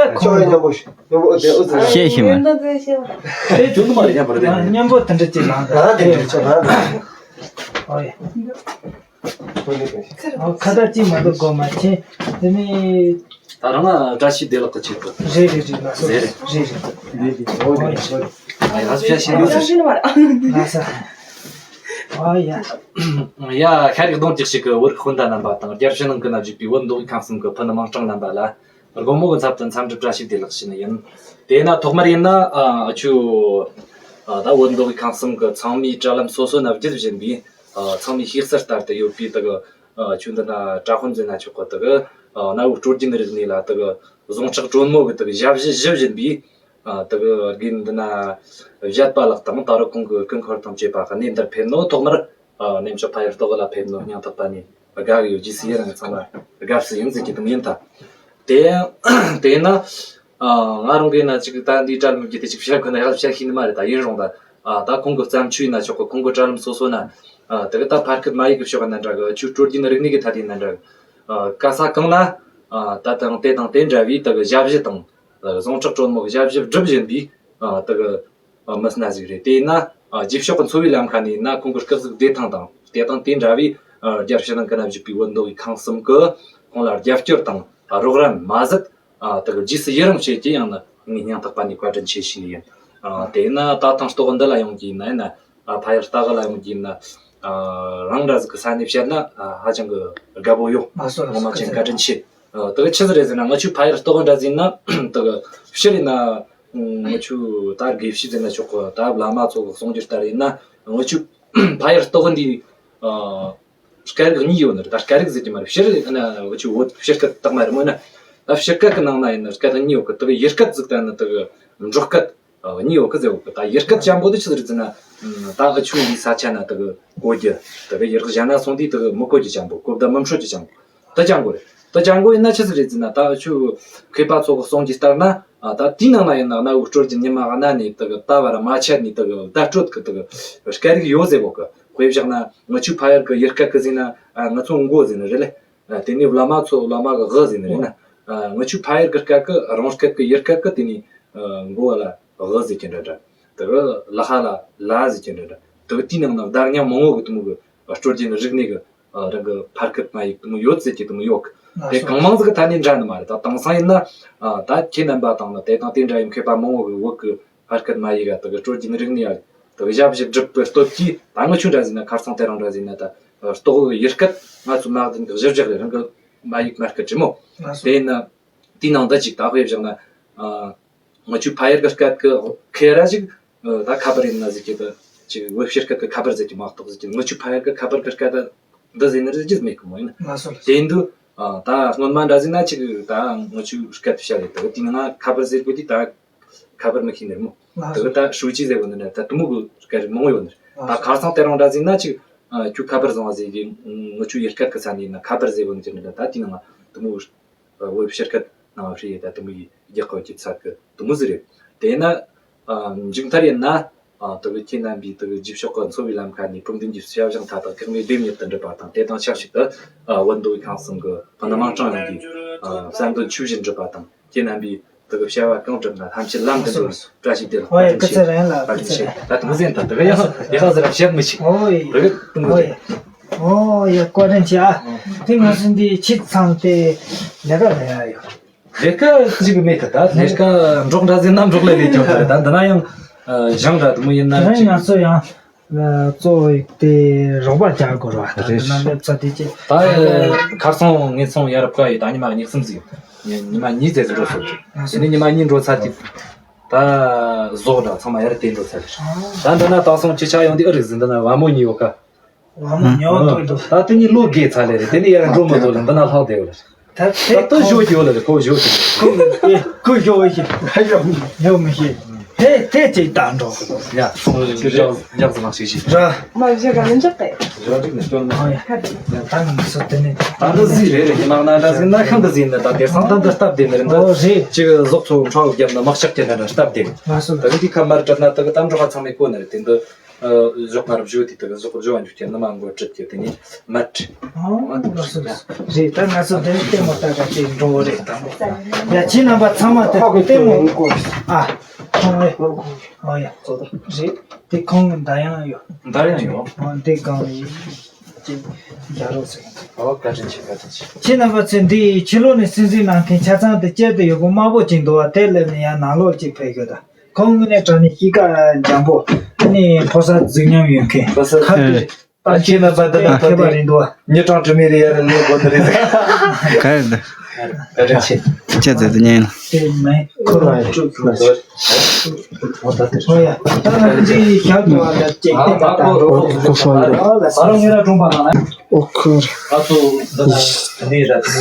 ད་ཁོང་ཅོག་ཡ་མཉམ་པོ་ཞིག་མཉམ་པོ་དེ་ཨུ་ཙི། ཤེས་ཤེས་མ། ཡོན་ཏན་ཙེ་ཤེས་པ། དེ་ཅུང་དུ་མ་རེད། མཉམ་པོ་རེད། མཉམ་པོ་དེ་འདྲ་ཅིག་ལངས། ང་དེ་འདྲ་ཆོག་ང་དེ། ཨོ་ཡ། ཁ་བརྡ་ཅིག་མ་གཏོགས་གོ་མ་ཆེ། དེ་ནི། ད་རང་ལ་བཀྲ་ཤིས་བདེ་ལེགས་ཀྱི་ཆེད་དུ། རེད་རེད་རེད། ལགས་སོ། རེད་རེད། རེད་རེད། ཨོ་ཡ། ཨ་ཡ་ཤ་ཤེས་ནི། ལགས་སོ། ཨོ་ཡ། ཡ་ཤ་རིག་གདོང་གཅིག་ཞིག་གི་བོད་ཀྱི་སྤུན་ཟླ་རྣམ་པ་དང་རྒྱལ་ཕྱི་ནང་གི་ན་བཞུགས་པའི་བོད་མདོ་དབུས་ཁམས་གསུམ་གྱི་ཕུ་ནུ་མིང་སྲིང་རྣམ་པ་ལ། དགོང་མོ་གི་ཚབ་ཏུ་འཚམས་འདྲི་བཀྲ་ཤིས་བདེ་ལེགས་ཞུ་ནི་ཡིན། དེས་ན་ཐོག་མར་ཡིན་ན་ཨ་ཆུ་ཨ་ད་བོད་མདོ་དབུས་ཁམས་གསུམ་གྱི་ཚང་མའི་དྲ་ལམ་སོ་སོ་ན་བརྒྱུད་བཞིན་པའི་ཨ་ཚང་མའི་ཤེས་གསལ་ལྟར་དུ་ཡོད་པའི་དག་ཨ་ཆུ་འདི་ན་གྲྭ་དཔོན་ཟེར་ན་ཆོག་གི། དག་ཨ་གནའ་བོའི་སྲོལ་རྒྱུན་རིག་གནས་ལ་དག་ཟུངས་ཁྲག་དྲོན་མོ་གི་དག་ཞབས་ཕྱི་ཞུ་བཞིན་པའི་ཨ་དག་དགེ་འདུན་ན་བཞད་པ་ལགས་དང་ད་རུང་ཁོང་གི་སྐུ་འཁོར་དང་བཅས་པ་གནས་འདིར་ཕེབས་ནོ། ཐོག་མར་ཨ་གནས་མཆོག་ཕ་ཡུལ་སྟོད་གི་ལ་ཕེབས་ནོ་སྙིང་ཐག་པ་ནས་དགའ་གི་ཡོད། རྗེས་སུ་ཡི་རང་ཚང་མ་དགའ་བསུ་ཡིན་ཟེར་གྱི་དུམ་ཡིན་ད། དེ་དེ་ན་ཨ་ང་རང་གིས་ན་ཅིག་ད་འདིའི་དྲ་ལམ་བརྒྱུད་དེ་ཅིག་བཤད་དགོས་ན་ཡག་བཤད་ཤེས་ནི་མ་རེད། ད་ཡིན་རུང་ད་ཨ་ད་ཁོང་གི་བརྩམས་ཆོས་ཡིན་ན་ཆོག་གི། ཁོང་གི་དྲ་ལམ་སོ་སོ་ན་ཨ་དེ་གི་ད་ཕ་སྐད་མ་ཡིག་གི་ཕྱོགས་ན་འདྲ་གི། ཆུ་སྲོལ་རྒྱུན་རིག་གནས་གི་ཐད་དེ་ཡིན་ན་འདྲ་གི། ཨ་ག་ས་གང་ན་ཨ་ད་དང་དེ་དང་དེ་འདྲ་བའི་དེ་གི་ཞབས་ཕྱི་དང་ཟུངས་ཁྲག་དྲོན་མོ་གི་ཞབས་ཕྱི་སྒྲུབ་བཞིན་པའི་ཨ་དེ་གི་ཨ་མི་སྣ་ཟིག་རེད། དེས་ན་ཨ་རྗེས་ཕྱོགས་ཀྱི་འཚོ་བའི་ལམ་ཁ་ནས་ན་ཁོང་གི་སྐུ་གཟུགས་བདེ་ཐང་དང་དེ་དང་དེ་འདྲ་བའི་ཨ་རྒྱལ་ཕྱི་ནང་ཀུན་ན་བཞུགས་པའི་བོད་མདོ་དབུས་ཁམས་གསུམ་གྱི་ཁོང་ལ་རྒྱབ་སྐྱོར་དང་ཨ་རོགས་རམ་མ་ཟད་ཨ་དེ་གི་རྗེས་སུ་ཡི་རང་བྱེད་ཀྱི་ཡང་ན་ངས་སྙིང་ཐག་པ་ནས་བཀའ་དྲིན་ཆེ་ཞུ་ནི་ཡིན། ཨ་དེས་ན་ད་ཐང་སྟོག་འདི་ལ་ཡོང་གི་ཡིན་ན་ཡིན་ན་ཨ་ཕ་ཡུལ་སྟག་གི་ལ་ཡོང་གི་ཡིན་ན་ཨ་རང་འདྲ་ཟིག་གི་ས་ནས་བཤད་ན་ཨ་ཧ་ཅང་གི་དགའ་པོ་ཡོད། ལགས་སོ་ལགས་སོ། ངོ་མ་ཆེན་བཀའ་དྲིན་ཆེ། ཨ་དེ་གི་ཆི་ཟིག་རེད་ཟེར་ན་ང་ཆོའི་ཕ་ཡུལ་སྟོད་འདྲ་ཟིག་ཡིན་ན་དེ་གི་ཕྱིར་ཡིན་ན། ང་ཆོའི་ད་དགེ་བཤེས་ཟེར་ན་ཆོག་གི། ད་བླ་མ་ཚོ་གི་གསུང་རྒྱུ་ལྟར་ཡིན་ན་ང་ཆོའི་ཕ་ཡུལ་སྟོད་འདི་ཨ་སྐད་རིགས་གཉིས་ཡོད་ནི་རེད། ད་སྐད་རིགས་ཟེར་གྱི་མ་རེད། ཕྱིར་ཡིན་ན་ང་ཆོའི་བོད་ཕྱི་སྐད་དག་མ་རེད་མོ་ན། ད་ཕྱི་སྐད་གི་ནང་ན་ཡིན་ན་སྐད་གཉིས་ཡོད་གི། དེ་གི་ཡུལ་སྐད་ཟིག་ད་ནི་དེ་གི་འབྲོག་སྐད་ཨ་གཉིས་ཡོད་གི་ཟེར་གོ་གི། ད་ཡུལ་སྐད་ཅན་པོ་དེ་ཆི་ཟིག་རེད་ཟེར་ན་ད་ཨ་ཆུ་འདི་ས་ཆ་ན་དེ་གི་གོ་རྒྱུ། དེ་གི་ཡུལ་གཞན་ན་སོང་དུས་དེ་གི་མི་གོ་རྒྱུ་ཅན་པོ། གོ་བརྡ་མི་འཕྲོད་རྒྱུ་ཅན་པོ། དེ་ཅང་གོ་རེད། དེ་ཅང་གོ་ཡིན་ན་ཆི་ཟིག་རེད་ཟེར་ན་ད་ཆུ་མཁས་པ་ཚོ་གི་གསུང་གི་ལྟར་ན་ཨ་ད་དེའི་ནང་ན་ཡིན་ན་གནའ་བོའི་སྲོལ་རྒྱུན་ཉི་མ་གནའ་ནས་དེ་གི་ད་བར་མ་ཆད་ནས་དེ་གི་བརྡ་སྤྲོད་གི་དེ་གི་སྐད་རིགས་ཡོད་ཟེར་གོ་གི། དཔེ་བཞག་ན་ང་ཆོའི་ཕ་ཡུལ་གི་ཡུལ་སྐད་གི་ཟེར་ན་ཨ་ང་ཚོ་མགོ་ཟེར་ནི་རེད་ལེ། ཨ་དེ་ནས་བླ་མ་ཚོ་བླ་མ་གི་གི་ཟེར་ནི་རེད་ན། ཨ་ང་ཆོའི་ཕ་ཡུལ་གི་སྐད་གི་རང་སྐད་གི་ཡུལ་སྐད་གི་དེ་ནས་ཨ་མགོ་བ་ལ་གི་ཟེར་གྱི་འདྲ་འདྲ། དེ་གི་ལ་ཧ་ལ་ལ་ཟེར་གྱི་འདྲ་འདྲ། དེ་གི་དེའི་ནང་ན་བརྡ་རྙིང་མང་བོ་གི་དེ་མོ་གི་སྲོལ་རྒྱུན་རིག་གནས་གི་ཨ་རང་གི་ཕ་སྐད་མ་ཡིག་དེ་མོ་ཡོད་ཟེར་གྱི་དེ་མོ་ཡོད་གི། དེ་གང་མང་ཟིག་གི་ཐད་ནས་འདྲ་ནི་མ་རེད། ད་དེང་སང་ཡིན་ན་ཨ་ད་ཁྱེད་རྣམ་པ་དང་ནི་དེ་དང་དེ་འདྲ་ཡི་མཁས་པ་མང་བོ་གི་བོད་གི་ཕ་སྐད་མ་ཡིག་ག་དེ་གི་སྲོལ་རྒྱུན་རིག་གནས་ཡ་དེ་གི་ཞབས་ཕྱི་སྒྲུབ་པའི་སྟོབས་ཀྱིས་ད་ང་ཆོའི་འདྲ་ཟིག་ན་ཁར་སང་དེ་རིང་འདྲ་ཟིག་ན་ད་ཨ་སྟོད་གི་ཡུལ་སྐད་ང་ཚོ་ནག་དིན་གི་གཞིར་བཞག་རེད། རང་གི་མ་ཡིག་མ་སྐད་རེད་མོ། དེ་ཡིན་ན་དེའི་ནང་ད་ཅིག་ད་དཔེ་བཞག་ན་ཨ། ང་ཆོའི་ཕ་ཡུལ་གི་སྐད་གི་ཁེ་ར་ཞིག་ད་ཁ་པར་ཡིན་ན་ཟེར་གྱི་ད་ཅིག་བོད་ཕྱི་སྐད་གི་ཁ་པར་ཟེར་གྱི་མ་གཏོགས་ཟེར་གྱི། ང་ཆོའི་ཕ་ཡུལ་གི་ཁ་པར་གི་སྐད་ད་འདི་ཟེར་ནི་རེད་ཟེར་མེད་གི་མོ་ཡིན། ལགས་སོ། དེ་འདུག་ཨ་ད་སྔོན་མ་འདྲ་ཟེར་ན་ཅིག་ད་ང་ཆོའི་སྐད་དུ་བཤད་རེད། ད་དེ་ནང་ཁ་པར་ཟེར་དགོས་དུས་ད་ཁ་པར་མི་ཤེས་ནི་རེད་མོ། ལགས་ད་སོ། ད་ཧྲུའུ་ཅི་ཟེར་གོ་ནི་འདྲ་ད་དེ་མོ་གི་སྐད་རིགས་མང་བོ་ཡོད་ནི་རེད། ད་ཁ་སང་དེ་རིང་འདྲ་ཟེར་ན་ཅིག་ཨ་ཁྱོད་ཁ་པར་བཟང་བ་ཟེར་གྱི། ང་ཆོའི་ཡུལ་སྐད་གི་ས་ནས་ཡིན་ན་ཁ་པར་ཟེར་གོ་ནི་འདྲ་ད་དེ་ནང་དེ་མོ་བོད་ཕྱི་སྐད་ནང་བྲིས་ཡོད། ད་དེ་མོ་ཡི་རྒྱག་གོ་གི་ཚ་གི་དེ་མོ་ཟིག་རེད། དེས་ན་ཨ་མཇུག་མཐར་ཡིན་ན་ཨ་དེ་གི་ཁྱེད་རྣམ་པའི་དེ་གི་རྗེས་ཕྱོགས་གི་འཚོ་བའི་ལམ་ཁ་ནས་སྤུན་ཟླ་གི་བྱ་བཞག་མཐའ་དག་གེགས་མེད་ལྡེམ་མྱུར་དུ་འགྲུབ་པ་དང་། དེ་དང་ཆབས་ཅིག་ཏུ་ཨ་བོད་མདོ་དབུས་ཁམས་གསུམ་གི་ཕུ་ནུ་མིང་སྲིང་ཡོངས་ཀྱི་ཨ་བསམ་དོན་ཆོས་བཞིན་འགྲུབ་པ་དང་། ཁྱེད་རྣམ་པའི་དེ་གི་བྱ་བ་གང་བསྒྲུབ་ན་ཐམས་ཅད་ལམ་དུ་འགྲོ་བའི་བཀྲ་ཤིས་བདེ་ལེགས། ཨོ་ཡ། བཀའ་དྲིན་ཆེ། སྐུ་ཚེ་རིང་ལ། བཀའ་དྲིན་ཆེ། ད་དེ་མོ་ཟེར་ན་ད་དེ་གི་ཡང་ཡག་ཟེར་ར་བཤད་མི་ཤེས། ཨོ་ཡ། དེ་གི་དེ་མོ་ཨོ་ཟེར། ཡ། ཨོ་ཡ། བཀའ་དྲིན་ཆེ་ཨ། དེ་ང་ཚོ་འདི་ཕྱི་ཚང་དེ་ལས་ཀ་ལས་ཡ་ཡོད། ལས་ཀ་ཅིག་མེད་གི། ད་ལས་ཀ་འབྲོག་འདྲ་ཟེར་ན་འབྲོག་ལས་ལས་ཀྱང་རེད། ད་འདི་ན་ཡང་ཨ་ཞང་འདྲ་དེ་མོ་ཡིན་ན་དེ་རིང་ཅིག་ང་ཚོ་ཡང་ཨ་གཙོ་བོ་དེ་རོགས་པ་རྒྱག་དགོས་ར། ད་རེད། འདི་ན་སླེབས་ཚར་དེ་ཅིག་ད་ཁར་སང་ངེད་ཚང་ཡར་བཀའ་ཡི་ད་ཉི་མ་གཉིས་གསུམ་ཟིག་ཉི་མ་གཉིས་ཙམ་ཟིག་འགྲོ་སོང་ཅིག་དེ་ནས་ཉི་མ་གཉིས་འགྲོ་ཚར་དེ་ད་ཟོག་འདྲ་ཚང་མ་ཡར་དེ་འགྲོ་ཚར་རེད། ད་འདི་ན་དེང་སང་ཅི་ཆ་ཡོང་དེ་ཨ་རིག་ཟིན། འདི་ན་བ་མོ་གཉིས་ཡོད་ཀ་བ་མོ་ཉོ་ཐུབ་འདུག་ད་དེ་གཉིས་ལོ་རྒས་ཚར་ལེ་རེད། དེ་ནས་ཡར་འགྲོ་མི་ཐུབ་ལ་འདི་ན་ལྷག་བསྡད་ཡོད་ལེ། ད་ད་ལྟ་ཞོ་གི་ཡོད་ལེ་རེད། ཁོ་ཞོ་གི་ཁོ་ཞོ་བ་ཞིག་ཡོད་མི་ཤེས། དེ་དེ་ཅིག་བཏང་འགྲོ་གི་འདུག་ཡ། སོང་རེ་ཀི་རྒྱག་རྒྱག་ཙམ་ཞིག་ཞིག་ར། མ་བཞི་ག་མི་འཇོག་གི་ར་ཏིག་ནས་སྟོན་ཨ་ཡ། ཡ་ད་ང་སོ་དེ་ནས་ད་འདི་ཟིག་རེད་རེད། ཉི་མ་ང་འདྲ་ཟིག་ན་ཁང་འདི་ཟིག་ནི་ད་དེ་སང་ད་འདི་སྟབས་བདེ་ནི་རེད། འདི་ཨོ་རེད། ཅིག་ཟོག་ཚོ་ཁྲའོ་བརྒྱབ་ན་མག་ལྕགས་ཀྱི་ན་འདྲ་སྟབས་བདེ། ང་སོ་ད་གི་དེ་ཁ་མར་བྲིས་ན་ད་གི་གཏམ་འགྲོ་ཁ་ཚང་མས་གོ་ནི་རེད། དེ་འདི་ཨ་ཟོག་ཕར་བཞོ་དེ་ད་གི་ཟོག་བཞོ་བ་འཇུག་ཀྱི་ནི་མ་འགོ་བྲིས་ཀྱི་དེ་ནི་མ་བྲིས། ཨོ་ལགས་སོ་ལགས་སོ། རེད། ད་ང་ཚོ་འདི་ནས་ལྟད་མོ་ལྟ་ག་ཅིག་འགྲོ་བོ་རེད། དང་པོ་ཡ་ཁྱེད་རྣམ་པ་ཚང་མ་དེ་ལྟད་མོ་ཨ་ཁོང་རེད། ཨོ་ཡ་རེད། དེ་ཁོང་གི་མདའ་ཡང་ཡོད། མདའ་ཡང་ཡོད། ཨོ་འདི་གང་ཡིན་ཅིག་རྒྱག་རོགས་ཟེར། ཨོ་བཀའ་དྲིན་ཆེ། བཀའ་དྲིན་ཆེ། ཁྱེད་རྣམ་པ་ཚོས་འདི་ཕྱི་ལོགས་ནས་གསན་གཟིགས་གནང་མཁན་ཆ་ཚང་དེ་བསྐྱར་དུ་ཡོད་པོ་དམར་པོ་ཅིག་འདུག་བ། དེ་སླེབས་ནས་ཡང་ནང་ལོགས་ཅིག་ཕེབས་དགོས་ད། ཁོང་དངོས་གནས་དྲང་གནས་གཤིས་ཀ་འཇམ་པོ། ཨ་ནི་ཕོ་གསར་རྫིག་ཉམས་ཡོད་མཁན་ཁ་དེ་ད་ཁྱེད་རྣམ་པ་འདི་ན་ཐོན་ཏེ་ཉེ་གྲོང་དྲི་མེད་རེ་ཡ་རེ་ལས་དགོས་ནི་རེད། ག་རེ་འདི། བཀའ་དྲིན་ཆེ། ཁྱེད་ཚོས་འདི་ཉན་ལ། དེ་མེད་ཁོ་ར་བཅུག་གི་འདུག་ཨོ་ཡ། ད་ང་ཚོའི་ཞབས་ཀྱི་བར་ལ་ཅིག་བལྟས་པ་དང་། ཨོ་ཁོ་ཧྥང་ཡོད། ཨོ་ལ་ས་རང་ཉེ་ར་གྲོང་པ་ནང་ན། ཨོ་ཁོ་ར། ང་ཚོ་འདི་ལ་དེ་ནས་ར་དེ་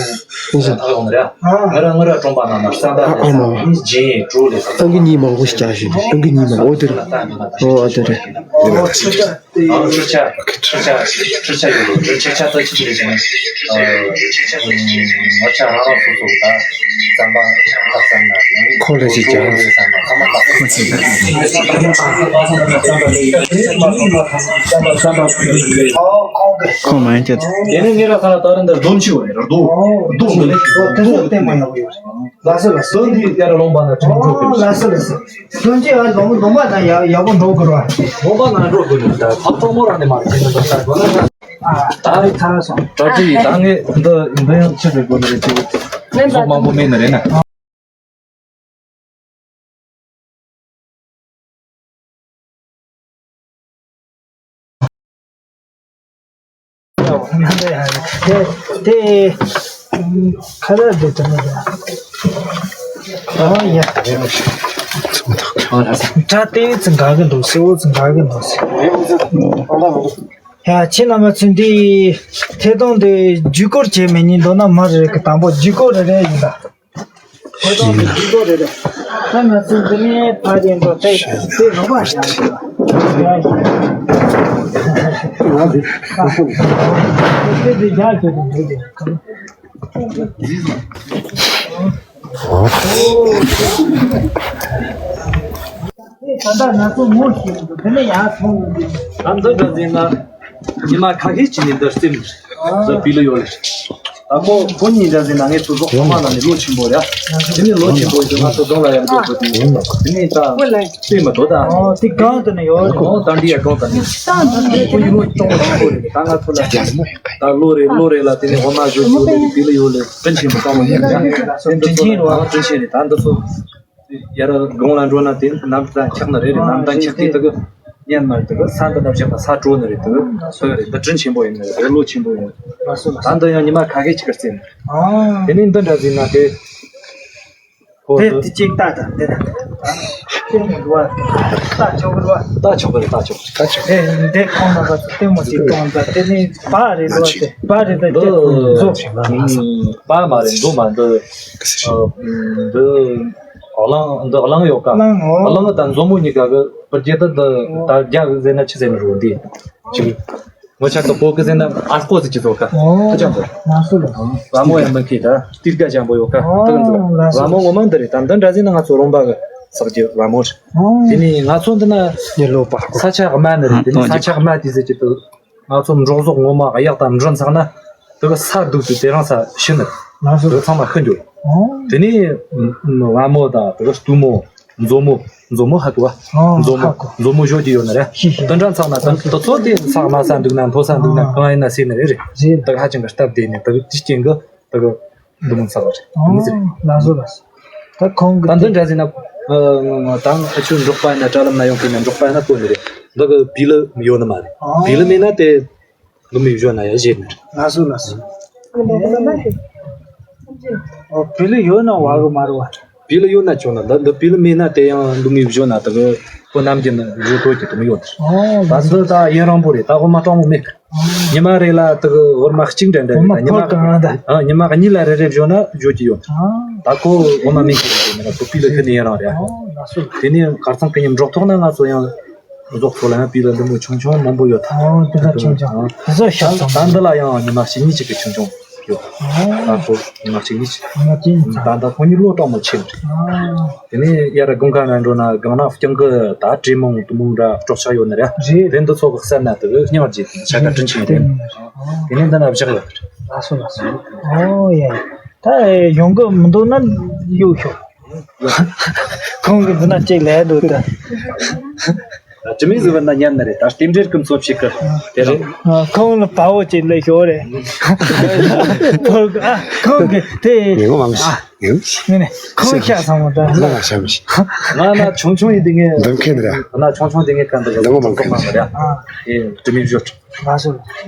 ནས་ད་ཡོང་ནི་ར། ང་ར་ང་ར་གྲོང་པ་ནང་ན་ས་ད་ཨ་ཨ་མ། ལས་ས་རྗེས་གྲོ་ལས་ས། ཨང་ཀི་གཉིས་མང་པོ་ཞིག་རྒྱག་ཞིག་ཨང་ཀི་གཉིས་མང་པོ་ཨོ་དེ་ར། ཨོ་ཨ་དེ་རེད། ཨོ་ཁྱོད་ཅག་ཨ་ཁྲི་ཆ། ཁྲི་ཆ། ཁྲི་ཆ་ཡོད་ལོ། ཁྲི་ཆ་ད་ཅི་ལས་ཀྱང་། ཨ། ང་ཆ་རང་རང་སོ་སོ་ད་རྩམ་པ་ཁ་ཙམ་ན། ཁོ་ལས་ཅིག་ཀྱང་། ཁ་མ་ཁ་ཁོ་ཚོ་ད། ཁོ་མ་ཡིན་ཀྱང་། དེ་ནས་ངེད་ར་ཁ་ན་ད་རེ་འདི་རྡོ་མཆིའུ་རེད། རྡོ། རྡོ་འདི་ལས། རྡོ་ལྟད་མོ་ཡག་པོ་ཡོད་རེད། ལགས་སོ་ལགས་སོ། རྡོ་འདི་ཡར་ལོངས་པ་ན་དྲན་འགྲོ་གི་རེད། ལགས་སོ་ལགས་སོ། དོན་གཅིག་ཨ་ལོང་ལོང་བ་དང་ཡག་ཡག་པོ་འགྲོ་དགོས་ར། ལོང་བ་ན་འགྲོ་དགོས་ནི་ད་ཕ་གྲོགས་མོ་རང་ནས་མ་རེད་ཟེར་ནི་འདུག་ད་དགོས་ན། ཨ་ད་རེད་ཚར་སོང་། གྲ་སྒྲིག་ད་ངས་འདི་འདི་ཡང་ཕྱིར་རེད་དགོས་ནི་རེད་ཅེས་ཟོག་མང་པོ་མེད་ནི་རེད་ན། དེ་དེ་ཁ་ལག་དེ་དེ་མི་འདུག་ཨ་ཡ། ད་དེ་ཚི་འགག་གི་འདུག་སེ་འོ་ཚི་འགག་གི་འདུག་སེ། ཡ་ཁྱེད་རྣམ་པ་ཚོས་འདི་ཐད་གཏོང་དེ་བརྒྱུད་སྐུར་བྱེད་མི་ཉན་འདུག་ན་མ་རེད་གི། དང་པོ་བརྒྱུད་སྐུར་རེ་རེ་ཡིན་ད། ཁོ་ཚོ་གི་ཇུས་གཏོགས་རེད་རེད། ད་ང་ཚོ་འདི་ནས་ཕ་རྒན་ཚོ་དེ་དེ་རོགས་པ་བྱ་དགོས། ང་འདི་ཁོ་ཚོ་དེ་དེ་རྒྱག་དགོས་དེ་འདྲ་དེ་གང་། ད་ལྟ་ང་ཚོ་ངོ་ཤེས་འདུག་དེ་ནས་ཡར་མཐོང་ཡོང་དུས། ང་འདི་འདྲ་ཟིན་ན་ཉི་མ་ཁ་ཤས་ཅིག་ནས་འདིར་སེམས་ད་པི་ལི་ཡོད་རེད། ད་ཁོ་ཁོ་གཉིས་འདྲ་ཟིན་ན་ངས་ཚོ་ཟོག་ཚང་མ་ལ་ནི་ལོ་ཆེན་པོ་རེད། དེ་ནས་ལོ་ཆེན་པོ་ཡིན་དུས་ང་ཚོ་གདོང་ལ་ཡང་འགྲོ་དགོས་དུས། དེ་ནས་ད་སེམས་མ་དོ་ད། ཨོ་དེ་གང་དུ་ནས་ཡོད་རེད། ཨོ་ད་འདི་ཡ་གང་དུ་ནས། ཁོ་ཡིན་ལོ་གཏོང་བ་ཆེན་པོ་རེད། ད་ང་ཚོ་ལ་ད་ལོ་རེ་ལོ་རེ་ལ་དེ་ནས་འོ་མ་བཟོ་རྒྱུ་ཡོད་རེད། པི་ལི་ཡོད་རེད། དྲིན་ཆེན་པོ་བཏང་བ་ཡིན་རེད། དྲིན་ཆེན་རེད། དྲིན་ཆེན་རེད། ད་འདི་ཚོ། ཡར་དགོང་ལ་འགྲོ་ན་དེ་གནམ་གྲུ་འཁྱག་ནི་རེད་རེད། གནམ་གྲུ་འཁྱག་དུས་དེ་གི་ཉན་མ་རེད། དེ་གི་ས་འདི་ན་བཞག་ན་ས་དྲོ་ནི་རེད། དེ་གི་སོ་ཡ་རེད། འདི་དྲིན་ཆེན་པོ་ཡིན་ནི་རེད། ལོ་ཆེན་པོ་ཡིན་ནི་རེད། ད་འདི་ཡང་ཉི་མ་ཁ་ཤས་ཅིག་གི་རྩེ་ནི་རེད། དེ་ནས་འདི་འདྲ་ཟིན་ན་དེ་ཁོ་དེ་དེ་གཅིག་ལྟ་དང་། དེ་ན་དེ་ནས་འགྲོ་བ་ལྟ་ཆོག་གི་རེད་བ། ལྟ་ཆོག་གི་རེད། ལྟ་ཆོག་གི་རེད། ལྟ་ཆོག་གི་རེད། དེ་འདི་ཁོང་ན་བ་ལྟད་མོ་ཅིག་གཏོང་ད། དེ་ནས་བ་རེད་བ། དེ་བ་རེད་ད། དེ་འདི་བཟོ་པ་མ་རེད། འདུག་མ་འདི་འདི། གླང་། འདི་གླང་ཡོད་ཀ། གླང་། ཨོ། གླང་དང་མཛོ་མོ་གཉིས་ཀ་གི་བར་གྱི་ད་འདི་ད་རྒྱ་ཟེར་ན་ཆི་ཟེར་ནི་རེད། འདི་ཅིག་ངོ་ཆ་ད་གོ་གི་ཟེར་ན་ཨར་ཀོ་ཟེར་གྱི་ཚོ་ཀ། ཨོ། ཁ་ཅང་པོ། ལ་སོ་ལ། ལ་མོ་ཡང་མི་ཁི་ད་ཏིར་ཀ་ཅང་པོ་ཡོད་ཀ། ཨོ། ད་འདི་ལ་སོ། ལ་མོ་ངོ་མ་འདི་རེད། ད་འདི་འདྲ་ཟེར་ན་ང་ཚོ་རོང་པ་གི་ས་གི་ལ་མོ་རེད། ཨོ། དེ་ནས་ང་ཚོ་འདི་ན་ཡེ་ལོ་པ་ས་ཆ་དམའ་ནི་རེད། དེ་ནས་ས་ཆ་དམའ་དེ་ཟེར་གྱི་འདུག་ང་ཚོ་འབྲོག་ཟོག་ངོ་མ་གཡག་དང་འབྲི་ཚང་ན་དེ་གི་ས་སྡུག་དུས་དེ་རིང་ས་ཤི་ནི། ང་ཚོ་དེ་གི་ཚང་མ་ཤི་འགྱུར། ཨོ། དེ་ནས་ལ་མོ་དང་དེ་གི་སྟུ་མོ། མཛོ་མོ། མཛོ་མོ་ཧ་གོ་བ། ཨོ། མཛོ་མོ། ཧ་གོ། མཛོ་མོ་ཞོ་གི་ཡོད་ནི་རེད། ཤི་ཤི། དེ་འདྲ་ཚང་ན་དེ་དེ་ཚོ་དེ་ས་དམའ་ས་འདུག་ན་མཐོ་ས་འདུག་ན་གང་ཡིན་ན་སེ་ནི་རེད་རེད། རེད། དེ་གི་ཧ་ཅང་གི་སྟབས་བདེ་ནི་དེ་གི་དེ་རྐྱེན་གི་དེ་གི་འདི་མོ་ཚ་བ་རེད། ཨོ། མི་ཟེར། ལགས་སོ་ལགས་སོ། ད་ཁོང་གི་ད་འདི་འདྲ་ཟེར་ན། ཨ། ད་ང་ཆུ་འབྲོག་པ་ཡིན་ན། དྲ་ལམ་ན་ཡོང་གི་ན་འབྲོག་པ་ཡིན་ན་གོ་ནི་རེད། འདི་གི་པི་ལི་ཡོད་ནི་མ་རེད། ཨོ། པི་ལི་མེད་ན་དེ་ལུ་མི་བཞོ་ན་ཡ་བཞེས་ནི་རེད། ལགས་སོ་ལགས་སོ། ཨོ། པི་ལི་ཡོད་ན་བ་གི་མ་རེད་བ། པི་ལི་ཡོད་ན་ཆོག་ན། འདི་འདི་པི་ལི་མེད་ན་དེ་ཡང་ལུ་མི་བཞོ་ན་དེ་གི་ཁོ་ནམ་རྒྱུན་བཞུགས་ཐུབ་ཀྱི་དུ་མི་ཡོད། ཨོ་ད་ཚོད་ད་ཡུན་རིང་པོ་རེད། ད་འོ་མ་གྲང་མོ་མེད། ཨོ་ཉི་མ་རེ་ལ་དུ་འོ་མ་གཅིག་འདྲ་འདྲ་འོ་མ་རེད། ད་ཉི་མ་ཕོར་གང་ད། ཨ་ཉི་མ་གཉིས་ལ་རེ་རེ་བཞོ་ན་བཞོ་གི་ཡོད། ཨོ་ད་ཁོ་འོ་མ་མེད་ཀྱི་རེད། མི་ར་ཁོ་པི་ལ་ཁི་ནས་ཡུན་རིང་རེད། ཨོ་ལགས་སོ། དེ་ནས་ཁར་ཚང་ཁི་ཉིན་འབྲོག་ཐོག་ན་ང་ཚོ་ཡང་རྫོགས་ཚོ་ལ་ཡང་པི་ལ་འདི་མོ་ཆུང་ཆུང་མང་པོ་ཡོད། ཨོ་དེ་ད་ཆུང་ཆུང་། ཨོ་དེ་ཚོ་ཤ་ད་ཚང་ད་འདི་ལ་ཡང་ཉི་མ་ཕྱེད་གཉིས་ཅིག་གི་ཆུང་ཆུང་ཡོད། ཨོ་ད་ཁོ་ཉི་མ་ཕྱེད་གཉིས་ཅིག་ཉི་མ་གཅིག་ཉིན་ད་ཚང་ད་ཁོ་གཉིས་ལོ་གྲོགས་མོ་ཆེ་རེད། ཨོ་དེ་ནས་ཡར་དགུན་ཁ་ན་འགྲོ་ན་སྒང་ན་རྐྱང་གི་ད་དྲེད་མོང་དུ་མོང་འདྲ་སྲོག་ཆགས་ཡོད་ནི་རེད། རེད། དེ་འདི་ཚོ་གི་བསད་ན་དེ་གི་སྙིང་རྗེ་དེ་ཆ་ག་དྲིན་ཆེན་རེད། ཨོ་དེ་ནས་འདི་ན་བཞག་ཡོད་རེད། ལགས་སོ་ལགས་སོ། ཨོ་ཡ་ཡ། ད་ཡོང་གི་མི་འདུག་ན་གཡུག་ཤོག་ཁོང་གི་འདི་ན་ཅིག་ལས་འདུག་ད། དྲི་མེད་ཟེར་བ་ན་ཉན་ནི་རེད། ད་རྟེན་འབྲེལ་གི་མཚོ་ཕྱེད་ཀི་དེ་རེད། ཨ་ཁོང་ལ་དཔའ་བོ་ཅིག་ལས་ཤོག་རེད། ཕོར་ཨ་ཁོང་གི་དེ་ངས་ངོ་མ་ཨ་ངས་ངས་ནི་ནི་ཁོང་ཤ་ཚང་མ་ད་ང་ལ་ཤ་མི་ཤི། ང་ན་ཆུང་ཆུང་ཡིན་དེ་ངས་འདེམས་མཁན་རེད། ང་ན་ཆུང་ཆུང་དེ་ངས་ག་འདི་ང་ལ་ངོ་མ་མཁན་མ་རེད། ཨ་དེ་དྲི་མེད་བཞོ། ལགས་སོ།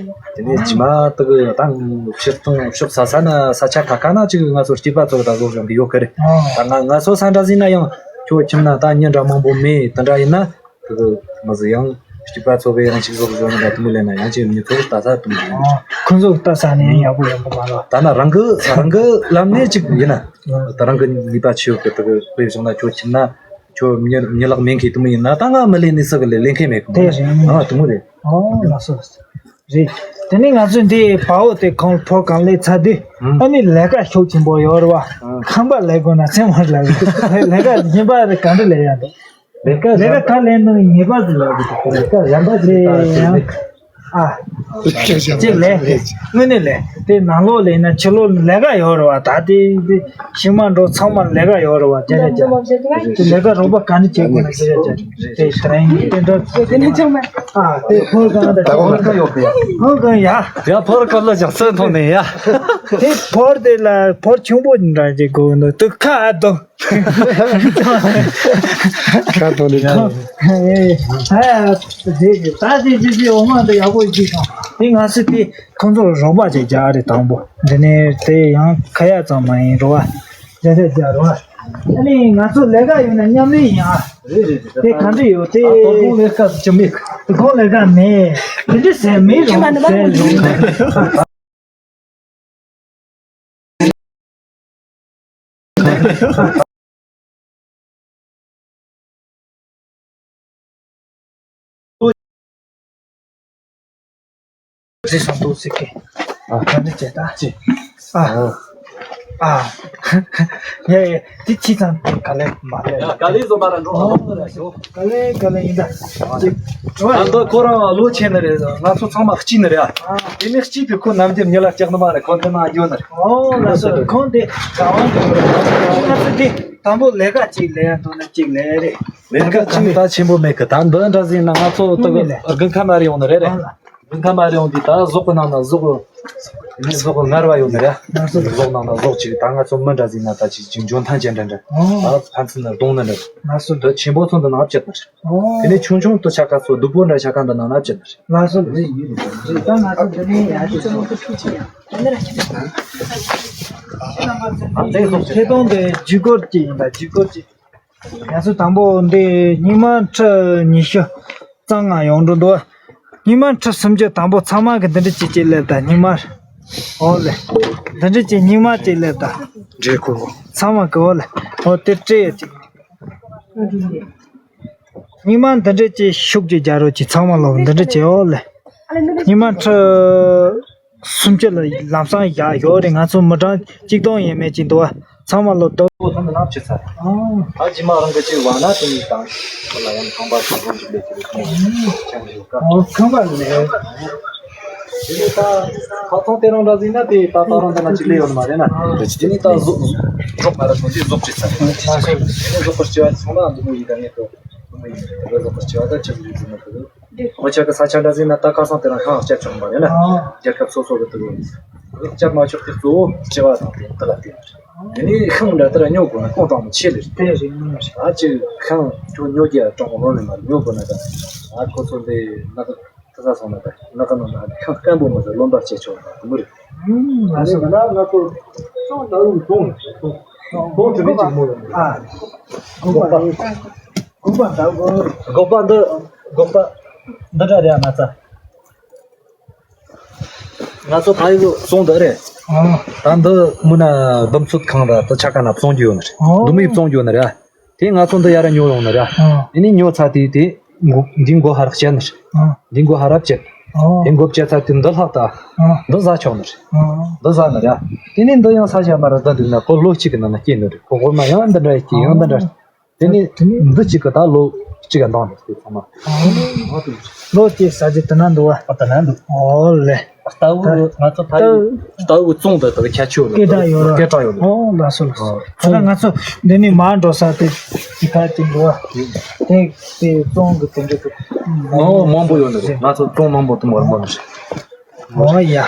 དེ་ནས་ཇི་མ་དག་དང་ཕྱིར་གཏོང་ཕྱོགས་ས་ས་ན་ས་ཆ་ཁ་ཁ་ན་ཅིག་ང་ཚོ་སྐྱིད་པ་ཚོ་ད་བཟོ་བཞིན་པ་ཡོད་གི་རེད། ཨ་ད་ང་ང་ཚོ་ས་འདྲ་ཟིན་ན་ཡང་ཁྱོད་ཁྱིམ་ན་ད་མྱི་འདྲ་མང་པོ་མེད། དེ་འདྲ་ཡིན་ན་དག་མ་ཟི་ཡང་སྐྱིད་པ་ཚོ་གི་ཡང་ཅིག་བཟོ་བཞིན་ན་དུ་མི་ལེན་ན་ཡང་ཅིག་མྱི་ཚོ་ལྟ་ས་དུ་མི་ལེན། ཨ་ཁོང་ཚོ་ལྟ་ས་ནས་ཡག་པོ་ཡོང་གི་མ་རེད། ད་ན་རང་གི་རང་གི་ལམ་ནས་ཅིག་ཡིན་ན་ད་རང་གི་ནུས་པ་ཆེ་ཡོད་གི་དག་དཔེ་བཞག་ན་ཁྱོད་ཁྱིམ་ན་ཁྱོད་མྱི་མྱི་ལག་མེད་མཁན་དུ་མི་ཡིན་ན་ད་ང་མི་ལེན་ནི་ས་གི་ལས་ལེན་མཁན་མེད་གི་མ་རེད། ཨ་དུ་མི་རེད། ཨོ་ལགས་སོ། རེད། དེ་ནས་ང་ཚོས་འདི་བ་འོ་དེ་གང་ཕོར་གང་ལས་ཚར་དུས་ཨ་ནི་ལས་ཀ་ཤུགས་ཆེན་པོ་ཡོད་རེད་བ། ཁང་པ་ལས་དགོས་ན་སེམས་ཧར་ལ་ལས་ཀ་ཡིན་པ་རེད། ག་འདྲ་ལས་ཡ་འདུག་ལས་ཀ་ལས་ཀ་ག་ལས་ན་ངེས་པར་དུ་ལས་དགོས་འདུག་ལས་ཀ་གཞན་པ་ཞིག་ལས་ཡང་ཨ་ཅིག་ལས་དངོས་གནས་ལས་དེ་ནང་ལོགས་ལས་ན་ཕྱི་ལོགས་ལས་ཀ་ཡོད་རེད་བ། ད་དེ་དེ་ཤིང་མ་འགྲོ་ཚང་མ་ལས་ཀ་ཡོད་རེད་བ། རྒྱ་རེད་རྒྱ་དེ་ལས་ཀ་རོགས་པ་ག་འདྲ་བྱེད་དགོས་ན་རྒྱ་རེད་རྒྱ་རེད། དེ་དྲན་དེ་འདྲ་དེ་ནས་ཆུང་མ། ཨ་དེ་ཕོར་གང་དེ་ད་ཕོར་གང་ཡོད་གི་ཡ། ཕོར་གང་ཡ། ཡ་ཕོར་གང་ལ་ཞག་ཚོད་ཐོག་ནས་ཡ། དེ་ཕོར་དེ་ལ་ཕོར་ཆུང་པོ་འདྲ་ཅིག་དགོས་འདུག་དུ་ཁ་ཨ་དོ། ཁ་དོ་ནི་ཁ། ཨེ་ད་དེ་ད་དེ་དེ་དེ་འོ་མ་འདི་ཡག་པོ་ཞིག་དང་དེ་ང་ཚོ་དེ་ཁོང་ཚོར་རོགས་པ་ཅིག་རྒྱག་རེད། དང་པོ་འདི་ནས་དེ་ཡང་ཁ་ཡ་ཙམ་མ་ཡིན་རོགས་པ། རྒྱ་ཆ་རྒྱ་རོ། ཨ་ནི་ང་ཚོ་ལས་ཀ་ཡོད་ན་མཉམ་ལས་ཡིན་ཨ། རེད་རེད་རེད། དེ་ག་འདྲ་ཡོད་དེ། ཨ་ཏོ་ཁོང་ལས་ཀ་ཅི་མེད། ཁོང་ལས་ཀ་མེད། དེ་འདྲ་ཟེར་མེད་རུང་ཟེར་རུང་། རེད་སོང་འདུག་ཟེར་གི། ཨ། ག་འདྲ་བྱས་ད། ཅི། ཨ། ཨ། ཡ་ཡ་དེ་ཅི་ཙམ་དེ་ག་ལེ་མ་ལེ། ཡ་ག་ལེ་བཟོ་མ་ར་འགྲོ་ཨ་ལོ་ར་ཤོ། ག་ལེ་ག་ལེ་ཡིན་ད། ཅི། ཨ་འདི་ཁོ་རང་ལོ་ཆེ་ནི་རེད། ང་ཚོ་ཚང་མ་གཅིག་ནི་རེད་ཨ། དེ་ནས་གཅིག་དེ་ཁོ་ནམ་རྒྱུན་མྱི་ལ་སྐྱག་ནི་མ་རེད། ཁོ་འདི་ན་འགྱོ་ནི་རེད། ཨོ་ལགས་སོ། ཁོང་དེ་ག་བ་འགྱོ་རེད། ང་ཚོ་དེ་དང་པོ་ལས་ཀ་གཅིག་ལས་ཡ་འདུག་ན་གཅིག་ལས་རེད། ལས་ཀ་ཅིག་ད་ཆེན་པོ་མེད་གི། ད་འདི་འདྲ་ཟིན་ན་ང་ཚོ་དགུན་ཁ་མ་རེ་ཡོང་ནི་རེད་རེད། དགུན་ཁ་མ་རེ་ཡོང་དུས་ད་ཟོག་གི་ནང་ན་ཟོག་གི་ཟོག་གི་ངར་བ་ཡོང་ནི་རེད། ཟོག་ནང་ན་ཟོག་ཅིག་ད་ང་ཚོ་མི་འདྲ་ཟིན་ན་ད་ཅིག་ཅིག་འཇོན་ཐང་ཅན་འདྲ་འདྲ། ད་ཕན་ཚུན་ན་གཏོང་ནི་འདྲ། འདི་ཆེན་པོ་ཚོ་འདི་ནང་བཅད་པ་རེད། དེ་ནས་ཆུང་ཆུང་དུ་ཆ་ཁ་ཚོ་སྡུག་པོ་འདྲ་ཆ་ཁ་འདི་ནང་ན་བཅད་པ་རེད། ལགས་སོ། ད་ང་ཚོ་འདི་ནས་ཡར་ཅིག་ཚོ་ཁེ་སྟོང་དེ་ཇུས་འགོད་ཅིག་ཡིན་ད་ཇུས་འགོད་ཅིག་ང་ཚོ་དང་པོ་འདི་སྙིགས་མ་ཁྲི་ཉི་ཤུ་རྩ་ལྔ་ཡོང་འགྲོ་འདུག་སྙིགས་མ་ཁྲི་སུམ་ཅུ་དང་པོ་ཚང་མ་གི་འདི་འདྲ་ཅིག་ཅིག་སླེབས་ད་སྙིགས་མ། འོ་ལེ། འདི་འདྲ་ཅིག་སྙིགས་མ་ཅིག་སླེབས་ད། འདྲེ་ཁོ་ཁོ། ཚང་མ་གི་འོ་ལེ། འོ་དེ་སྤྲད་ཡོད་ཅིག་སྙིགས་མ་འདི་འདྲ་ཅིག་ཤུགས་ཅིག་རྒྱག་རོགས་ཅིག་ཚང་མ་ལོག་འདི་འདྲ་ཅིག་འོ་ལེ། སྙིགས་མ་ཁྲི་སུམ་ཅུ་ལ་ལམ་སང་བཞག་ཡོད་རེད། ང་ཚོ་མི་གྲངས་གཅིག་སྟོང་ཡས་མས་ཅིག་འདུག་བ། ཚང་མ་ལོ་དོ། ཨོ་ཐོན་ནམ་ཆེ་ཚར། ཨོ། ད་ཇི་མ་རང་གི་ཅིག་བ་ན་དེ་ནི་དང་། ཁོ་ལ་ཡང་ཁང་པ་ཞིག་རོགས་ཅིག་ལས་ཀྱི་རེད་ཁོང་ཆང་ཞིག་ཀ་ཨོ་ཁང་པ་ལས། དེ་ནི་ད་ཁ་ཚོང་དེ་རང་འདྲ་ཟིན་ན་དེ་ད་ད་རང་འདྲ་ན་ཅིག་ལས་ཡོད་མ་རེད་ན། དེ་ནི་ད་ཟོག་ཟོག་མ་ར་སོང་ཅིག་ཟོག་ཅིག་ཚར། དེ་ནི་ཟོག་པར་སྐྱེ་བ་སོང་ན་འདི་མོ་ཡིན་ད་ངས་ཏོ། འདི་མོ་ཡིན་ད་ཟོག་པར་སྐྱེ་བ་ད་ཅིག་ཡིན་ཟིན་ན་ཁོ། ཁོ་ཅག་གི་ས་ཆ་འདྲ་ཟིན་ན་ད་ཁ་སང་དེ་རིང་ཤང་སྐྱབས་ཆོག་མ་རེད་ན། ཨ། རྒྱལ་ཁབ་སོ་སོ་གི་དུ་སྐྱབས་མ་ཆོག་གི་གཙོ་བོ་སྤྱི་བ་དང་དེ་དག་དེ་རེད། དེ་ནས་ཤང་འདྲ་དེ་ར་ཉོ་དགོས་ན་ཁོང་གྲངས་མི་ཆེ་ལེ་རེད། དེ་རེད་ཉོ་རེད། ཨ་ཅིག་ཤང་ཁྱོད་ཉོ་རྒྱ་གྲངས་མང་ལོན་ལེ་མ་རེད། ཉོ་དགོས་ན་ད་ཨ་ཁོ་ཚོ་འདི་ན་གི་ཐུ་ས་སོང་ན་ད་ན་གི་ནང་ན་ཤང་སྐམ་པོ་མ་ཟད་ལོན་པ་སྐྱེ་ཆོག་ད་དུ་མི་རེད། ཨུམ་ང་ཚོ་ང་ཚོ་ཅོང་ད་ལུང་དོང་དོང་དོང་དྲི་མེད་ཅིག་མོ་ཡོང་ཨ། དགོས་པ། དགོས་པ་འདི་དགོས་པ་འདི་འདི་འདྲ་རེད་ཨ། མ་རྩ། ང་ཚོ་ཕ་ཡུལ་གཙང་འདི་རེད། ཨ། ད་འདི་མུ་ན་འདུམ་ཚོད་ཁང་ར་དེ་ཆ་ག་ན་བཙོང་རྒྱུ་ཡོད་ནི་རེད། ཨོ། འདུམ་ཡིག་བཙོང་རྒྱུ་ཡོད་ནི་རེད། དེ་ང་ཚོ་འདི་ཡ་ར་ཉོ་ཡོང་ནི་རེད། ཨ། དེ་ནས་ཉོ་ཚར་དུས་དེ་མགོ་འདི་མགོ་ཧ་རག་བཅད་ནི་རེད། ཨ། འདི་མགོ་ཧ་རག་བཅད། ཨོ། དེ་མགོ་བཅད་ཚར་དུས་འདི་ལྷག་ད། ཨ། འདི་ཟ་ཆོག་ནི་རེད། ཨ། འདི་ཟ་ནི་རེད། དེ་ནས་འདི་ཡང་ས་ཆ་མ་ར་ད་འདུག་ན་ཁོ་ལོ་གཅིག་གི་ནང་ན་སྐྱེས་ནི་རེད། ཁོ་འོ་མ་ཡང་འདི་འདྲ་སྐྱེས་ཡང་འདི་འདྲ། དེ་ནས་འདི་གཅིག་གི་ད་ལོ་གཅིག་ག་འདང་འདུག་དེ་ཚང་མ། ལོ་གཅིག་ཟ་རྒྱུ་དེ་ན་འདུག་བ། ཨ། དེ་ན་འདུག་ཨོ་ལེ། རྟ་བོ་ང་ཚོ་ཕ་ཡུལ་རྟ་བོ་གཙང་དུ་དག་ཁྱད་ཆོས་ཡོད་ནི། སྐད་གྲགས་ཡོད་ར། སྐད་གྲགས་ཡོད་ནི། ཨོ་ལགས་སོ་ལགས་སོ། ཨོ། ད་ལྟ་ང་ཚོ་འདི་ནས་མར་འགྲོ་ས་དེ་ཅི་ཁ་ཅིག་འདུག་བ། དེ་དེ་གཙང་གི་དེ་འདྲ་དེ། ཨོ་མང་པོ་ཡོད་ནི་རེད། ང་ཚོ་གཙང་མང་པོ་དུ་མར་མང་ནི་རེད། ཨོ་ཡ།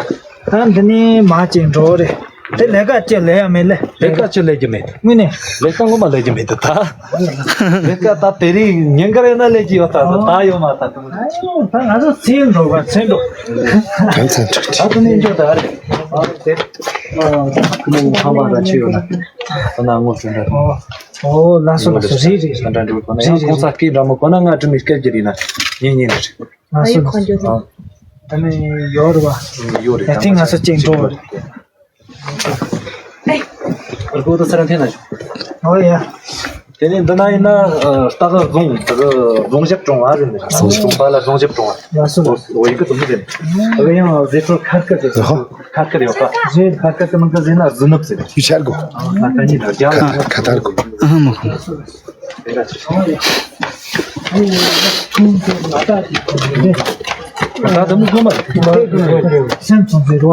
ད་འདི་ནས་མར་ཅིག་འགྲོ་རེད། དེ་ལས་ཀ་ཅི་ལས་ཡ་མེད་ལེ། ལས་ཀ་ཅི་ལས་ཀྱི་མེད། དངོས་གནས། ལས་ཀ་ངོ་མ་ལས་ཀྱི་མེད་དུ་ད། ལས་ཀ་ད་དེ་རིང་ཉིན་དཀར་ཡོད་ན་ལས་ཀྱི་ཡོད་ད། ད་ད་ཡོད་མ་ད་དུང་། ད་ང་ཚོ་ཚེ་འགྲོ་བ་ཚེ་འགྲོ། གང་ཚན་ཁྲག་ད་དུ་ནས་འགྲོ་ད་རེད། ཨ་དེ། ཁོ་མོ་ཁང་པ་ར་ཆེ་ཡོད་ན། ད་ན་ངོ་ཚོན་འདྲ། ཨོ་ལགས་སོ་ལགས་སོ། རེད་རེད་རེད། ད་འདྲ་འགྲོ་གོ་ན་ཡང་ཁོང་ཚ་སྐད་འདྲ་མོ་གོ་ན་ང་དྲི་མི་སྐད་ཀྱི་རེད་ན་ཉན་ཉན་རེད། ལགས་སོ་ལགས་སོ། ད་ནི་ཡོད་རེད་བ། ཡོད་རེད། ཡ་ཐིང་ང་ཚོ་ཅིག་འགྲོ་བ་རེད། ཨར་གོ་ད་སར་འཐེན་ན་ཤོག་ཨོ་ཡ། དེ་ནས་འདི་ན་ཡིན་ན་ཨ་རྟ་ག་རྫོང་ད་ག་རྫོང་ཞབས་གྲོང་བ་རེད་ནི། རྫོང་ཞབས་གྲོང་པ་ལ་རྫོང་ཞབས་གྲོང་བ། ལགས་སོ་ལགས་སོ། འོ་ཡི་གེ་དུ་མི་རེད། ད་ག་ཡང་རྫས་སྲོལ་ཁ་སྐད་དུ་ཁ་སྐད་ཡོད་པ། རྫས་ཁ་སྐད་དུ་མི་འགའ་ཟེར་ན་གཟི་ནུབ་ཟེར། ཡུ་ཤར་གོ། ཨ་ཁ་ཁ་ཉིད་ལ་རྒྱ་ཁ་ཁ་ཐར་གོ། ཨ་མ་ཁོ། ད་དུ་མི་གོ་མ་རེད། སེམས་ཚོང་ཟེར་བ།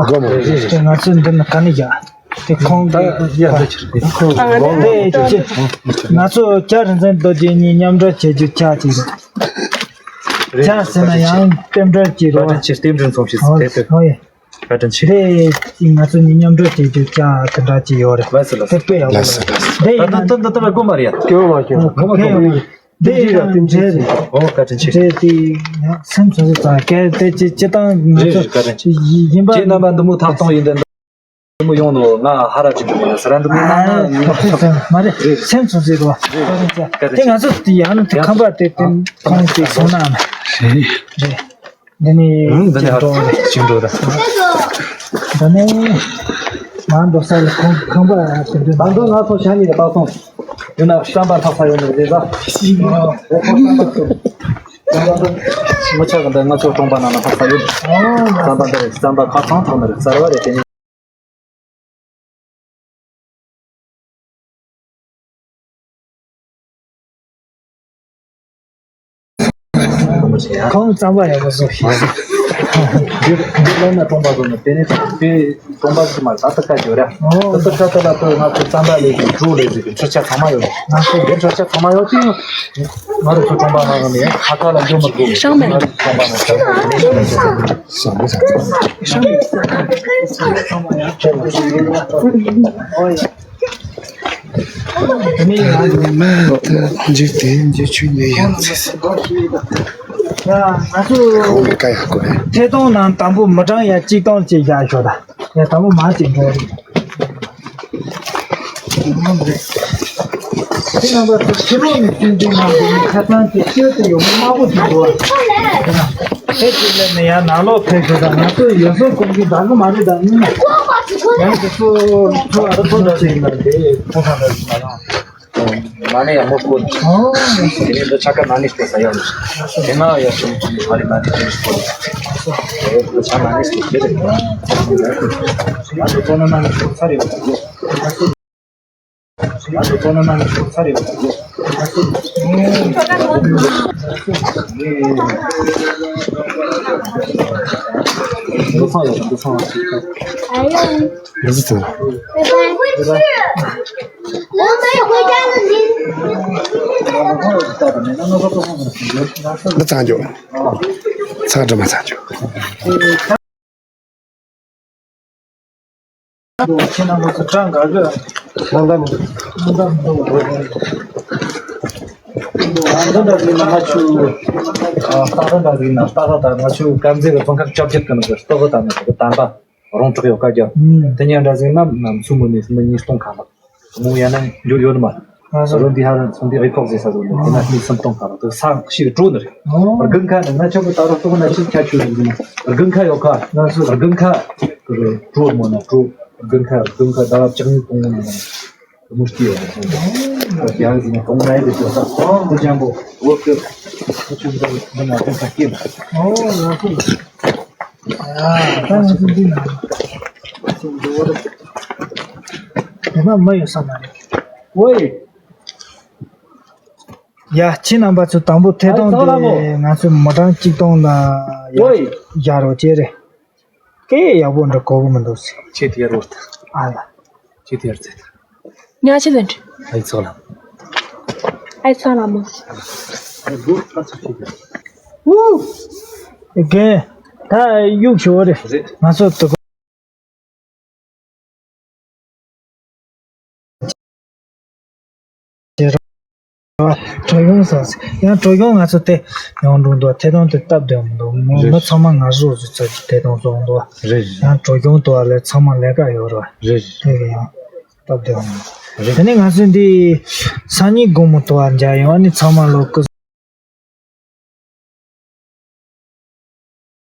ང་ཚོ་འདི་ནི་ག་ནས་ཡ། དེ་ཁོང་གི་ཡ་ད་ཆེར་དེ་ཁོང་ལོ་དེ་ཅི་ང་ཚོ་སྐྱ་རིན་ཆེན་རྡོ་རྗེ་གཉིས་མཉམ་འབྲེལ་བྱེད་རྒྱུ་ཆ་ཅིག་རེད། ཆ་ཟེར་ན་ཡང་རྟེན་འབྲེལ་གྱི་རེད། བཀའ་དྲིན་ཆེ། རྟེན་འབྲེལ་ཚོགས་ཞིག་ཟེར་དེ་ཧོ་ཡེ། བཀའ་དྲིན་ཆེ། དེ་ཅི་ང་ཚོ་གཉིས་མཉམ་འབྲེལ་བྱེད་རྒྱུ་ཆ་དེ་འདྲ་ཅིག་ཡོད་རེད། ལགས་སོ་ལགས་སོ། དེ་དཔེ་ཡག་པོ་རེད། དེ་ཡིན་ན་ད་ད་ད་ད་དགོས་མ་རེད་ཡ། སྐྱོ་བ་སྐྱོ་བ་དགོས་མ་དགོས་མ་རེད། དེ་ཡིན་ན་འབྲེལ་རེད། ཨོ་བཀའ་དྲིན་ཆེ། འབྲེལ་དེ་ཡང་སེམས་ཚོར་ཚོར་ཙང་སྐད་དེ་ཅི་ཅི་དང་ང་རེད་ཚོ་རེད། བཀའ་དྲིན་ཆེ། ཡིན་པ་ཁྱེད་རྣམ་པ་འདི་མོ་ཐག་གཏོང་ཡིན་དེ། མོ་ཡོང་ནོ་ང་ཧ་ར་ཅིག་འགྲོ་ན་ཟེར་ར་འདུག་མིན་ན་ང་མ་རེད། སེམས་ཚོར་ཟེར་བ་དེ་ང་ཚོ་དེ་ཡང་ནི་ཁང་པ་དེ་དེ་ཁོང་དེ་སོང་ན་རེད། འདི་ནི་འདི་ནི་ཅིག་འགྲོ་རེད། ཅིག་འགྲོ་རེད། འདི་ནི་མ་འགྲོ་ས་ལ་ཁང་ཁང་པ་དེ་འདི་ད་འདི་ང་ཚོ་ཤ་ཉེ་ལ་བཏགས་སོང་། ཡིན་ན་བསམ་པ་ཐག་ས་ཡོད་ནི་རེད་ད། མི་ཆགས་གི་འདི་ང་ཚོ་གྲོང་པ་ནང་ན་ཐག་ས་ཡོད། བསམ་པ་འདི་རེད། བསམ་པ་ཁ་ཚང་ཐོག་ནི་རེད། གསར་བ་རེད་དེ་ནི། ཁོང་རྩམ་པ་ཡག་པོ་བཟོ་ཤེས། འདི་འདི་ལོ་ན་གྲོང་པ་བཟོ་ན་དེ་ནས་དེ་གྲོང་པ་ཟིག་མ་ད་ལྟ་ཁ་ཅོ་ར། ད་ལྟ་ཁ་ད་ལ་ད་ང་ཚོ་རྩམ་པ་ལས་ཀྱི་གྲོ་ལས་ཀྱི་འཕྲུལ་ཆས་ཚང་མ་ཡོད། ང་ཚོ་འདི་འཕྲུལ་ཆས་ཚང་མ་ཡོད་དེ་ང་རང་ཚོ་གྲོང་པ་ནང་ནས་ཁ་ཁ་ལ་འཇོག་མི་དགོས། ཤང་མེད། ང་ཚོ་གྲོང་པ་ནང་ཤང་མེད། འཇིག་རྟེན་འཇིག་ཆོས་ཉིད་ཡིན་ཚེ། ང་ཚོ་འོ་མི་ཀ་ཡག་པོ་རེད། ཐད་གཏོང་ནང་དང་པོ་མི་གྲངས་ཡ་གཅིག་སྟོང་ཅིག་བཞག་ཤོག་ད། ཡ་དང་པོ་མ་ཅིག་འགྲོ་རེད། དེ་རྣམ་པ་ཚོ་ཕྱི་ལོགས་ནས་སྐྱོན་བརྗོད་གནང་དགོས་ནི་ཁ་སང་དེ་སྐྱོན་དེ་ཡོད་མི་དམར་པོ་དེ་འགྲོ་བ། དེ་ཅིག་ལས་ནས་ཡང་ནང་ལོགས་ཕེབས་དགོས་ད། ང་ཚོ་ཡོད་སོ་གོང་གི་བདག་གི་མ་རེད་ད་ནི། ཡང་དེ་ཚོ་ཚོ་ཨ་རི་ཚོ་འདྲ་ཞིག་ཡིན་ན་དེ་ཚོ་ཁ་འདྲ་ཞིག་མ་རང་། མ་ནས་ཡང་མོ་བསྐོར། དེ་ནས་འདི་ཆ་ཀ་མ་ནས་བསྐོར་ས་ཡང་། དེ་ན་ཡང་ཞིང་ཆ་ལི་མ་ནས་བསྐོར། འདི་ཆ་མ་ནས་བསྐོར་དེ་རེད། ང་ཚོ་ཚོ་ན་མ་ནས་བསྐོར་ཚར་ཡོད་པ་དེ། ང་ཚོ་ཚོ་ན་མ་ནས་བསྐོར་ཚར་ཡོད་པ་དེ། འདི་ཚང་ཡོད་པ་འདི་ཚང་ཡོད་པ། ང་ཚོ་ཚོ། 我们回家了，你。 མི་ཚང་རྒྱུ། ཚང་འགྲོ་མ་ཚང་རྒྱུ། ཁྱེད་རྣམ་པ་ཚོ་གྲངས་འགའ་གི་ལྷན་ཐབས་མི་འདུག་ལྷན་ཐབས་མི་འདུག་འདི་འདྲ་ཡིན་ན་ང་ཆུ་ཨ་སྟག་ར་འདྲ་ཡིན་ན་སྟག་ར་དང་ང་ཆུ་དཀར་མཛེས་ཀྱི་རྫོང་ཁག་བཅོ་བརྒྱད་ཀྱི་ནང་གི་སྟག་ར་དང་ནང་གི་དམ་པ། རོང་བྲག་ཡོད་ཀ་རྒྱ། ཨུམ། དེ་ཉིན་འདྲ་ཟིག་ན་ནམ་སུ་མོ་ནས་མི་ཉིས་སྟོང་ཁ་ལག་མོ་ཡ་ན་འགྱུར་ཡོད་མ། ང་ཚོ་ལོ་འདི་ཧ་རན་ཚོང་འདི་རི་ཕོག་ཟེར་ས་ཟོ་ནས་དེ་ན་ནི་སུམ་སྟོང་ག་ལ་དུ་ས་ཤི་བའི་གྲོ་ནི་རེད། དགུན་ཁ་ནི་ང་ཆོག་གི་ད་རོག་ཏོག་ན་ཆི་ཁྱ་ཆུ་རིག་ནི་དགུན་ཁ་ཡོད་ཁ་ང་ཚོ་དགུན་ཁ་གྲོ་མོ་ན་གྲོ་དགུན་ཁ་དགུན་ཁ་ད་ལ་ཅང་ནི་གོང་ནི་མུ་སྟི་ཡོད་ནི་ཡང་ཟིན་གོང་ན་ཡི་དེ་ཆོག་ས་ཨོ་ཅང་པོ་འོ་ཀི་ཁ་ཆུ་འདི་འདི་ན་དགུན་ཁ་སྐྱེས་ཨོ་ཡོད་ཁུ། ད་ང་ཚོ་འདི་ན་ང་ཚོ་འདི་འོ་རེད། དེ་ན་མ་ཡོད་ས་མ་རེད། ཝེ། ཡ་ཁྱེད་རྣམ་པ་ཚོ་དང་པོ་ཐད་གཏོང་དེ་ང་ཚོ་མི་གྲངས་གཅིག་སྟོང་ལ་ཡ་ཝེ། ཡར་རོ་ཅེ་རེད། སྐད་ཡག་པོ་འདྲ་གོ་གི་མི་འདུག་ཟེར། ཁྱེད་དེ་རོ་ད། ཨ་ལ། ཁྱེད་དེ་རྩེད། ཉ་ཆེ་དོན་ཨའི་ཚོགས་ལ། ཨའི་ཚོགས་ལ་མོ། ཨུ། རྒན། ད་གཡུག་ཞོར་རེད། རེད། ང་ཚོ་དུ། བྲོ་གཞུང་ཟེར། ཡང་བྲོ་གཞུང་ང་ཚོ་དེ་ཡང་འགྲོ་འདུག་ཐད་གཏོང་དེ་སྟབས་བདེ་མི་འདུག་མི་མི་ཚང་མ་ང་རོ་རུ་ཚོ་ཐད་གཏོང་ཚོགས་འདུག་རེད་རེད། ཡང་བྲོ་གཞུང་དུ་བ་ལས་ཚང་མ་ལས་ཀ་ཡོད་རེད། རེད་རེད། དེ་གི་ཡང་སྟབས་བདེ་མི་འདུག་རེད། དེ་ནས་ང་ཚོ་འདི་སང་ཉིན་དགོང་མོ་དུ་བ་མཇལ་ཡོང་ཨ་ནི་ཚང་མ་ལོ་སྐུ།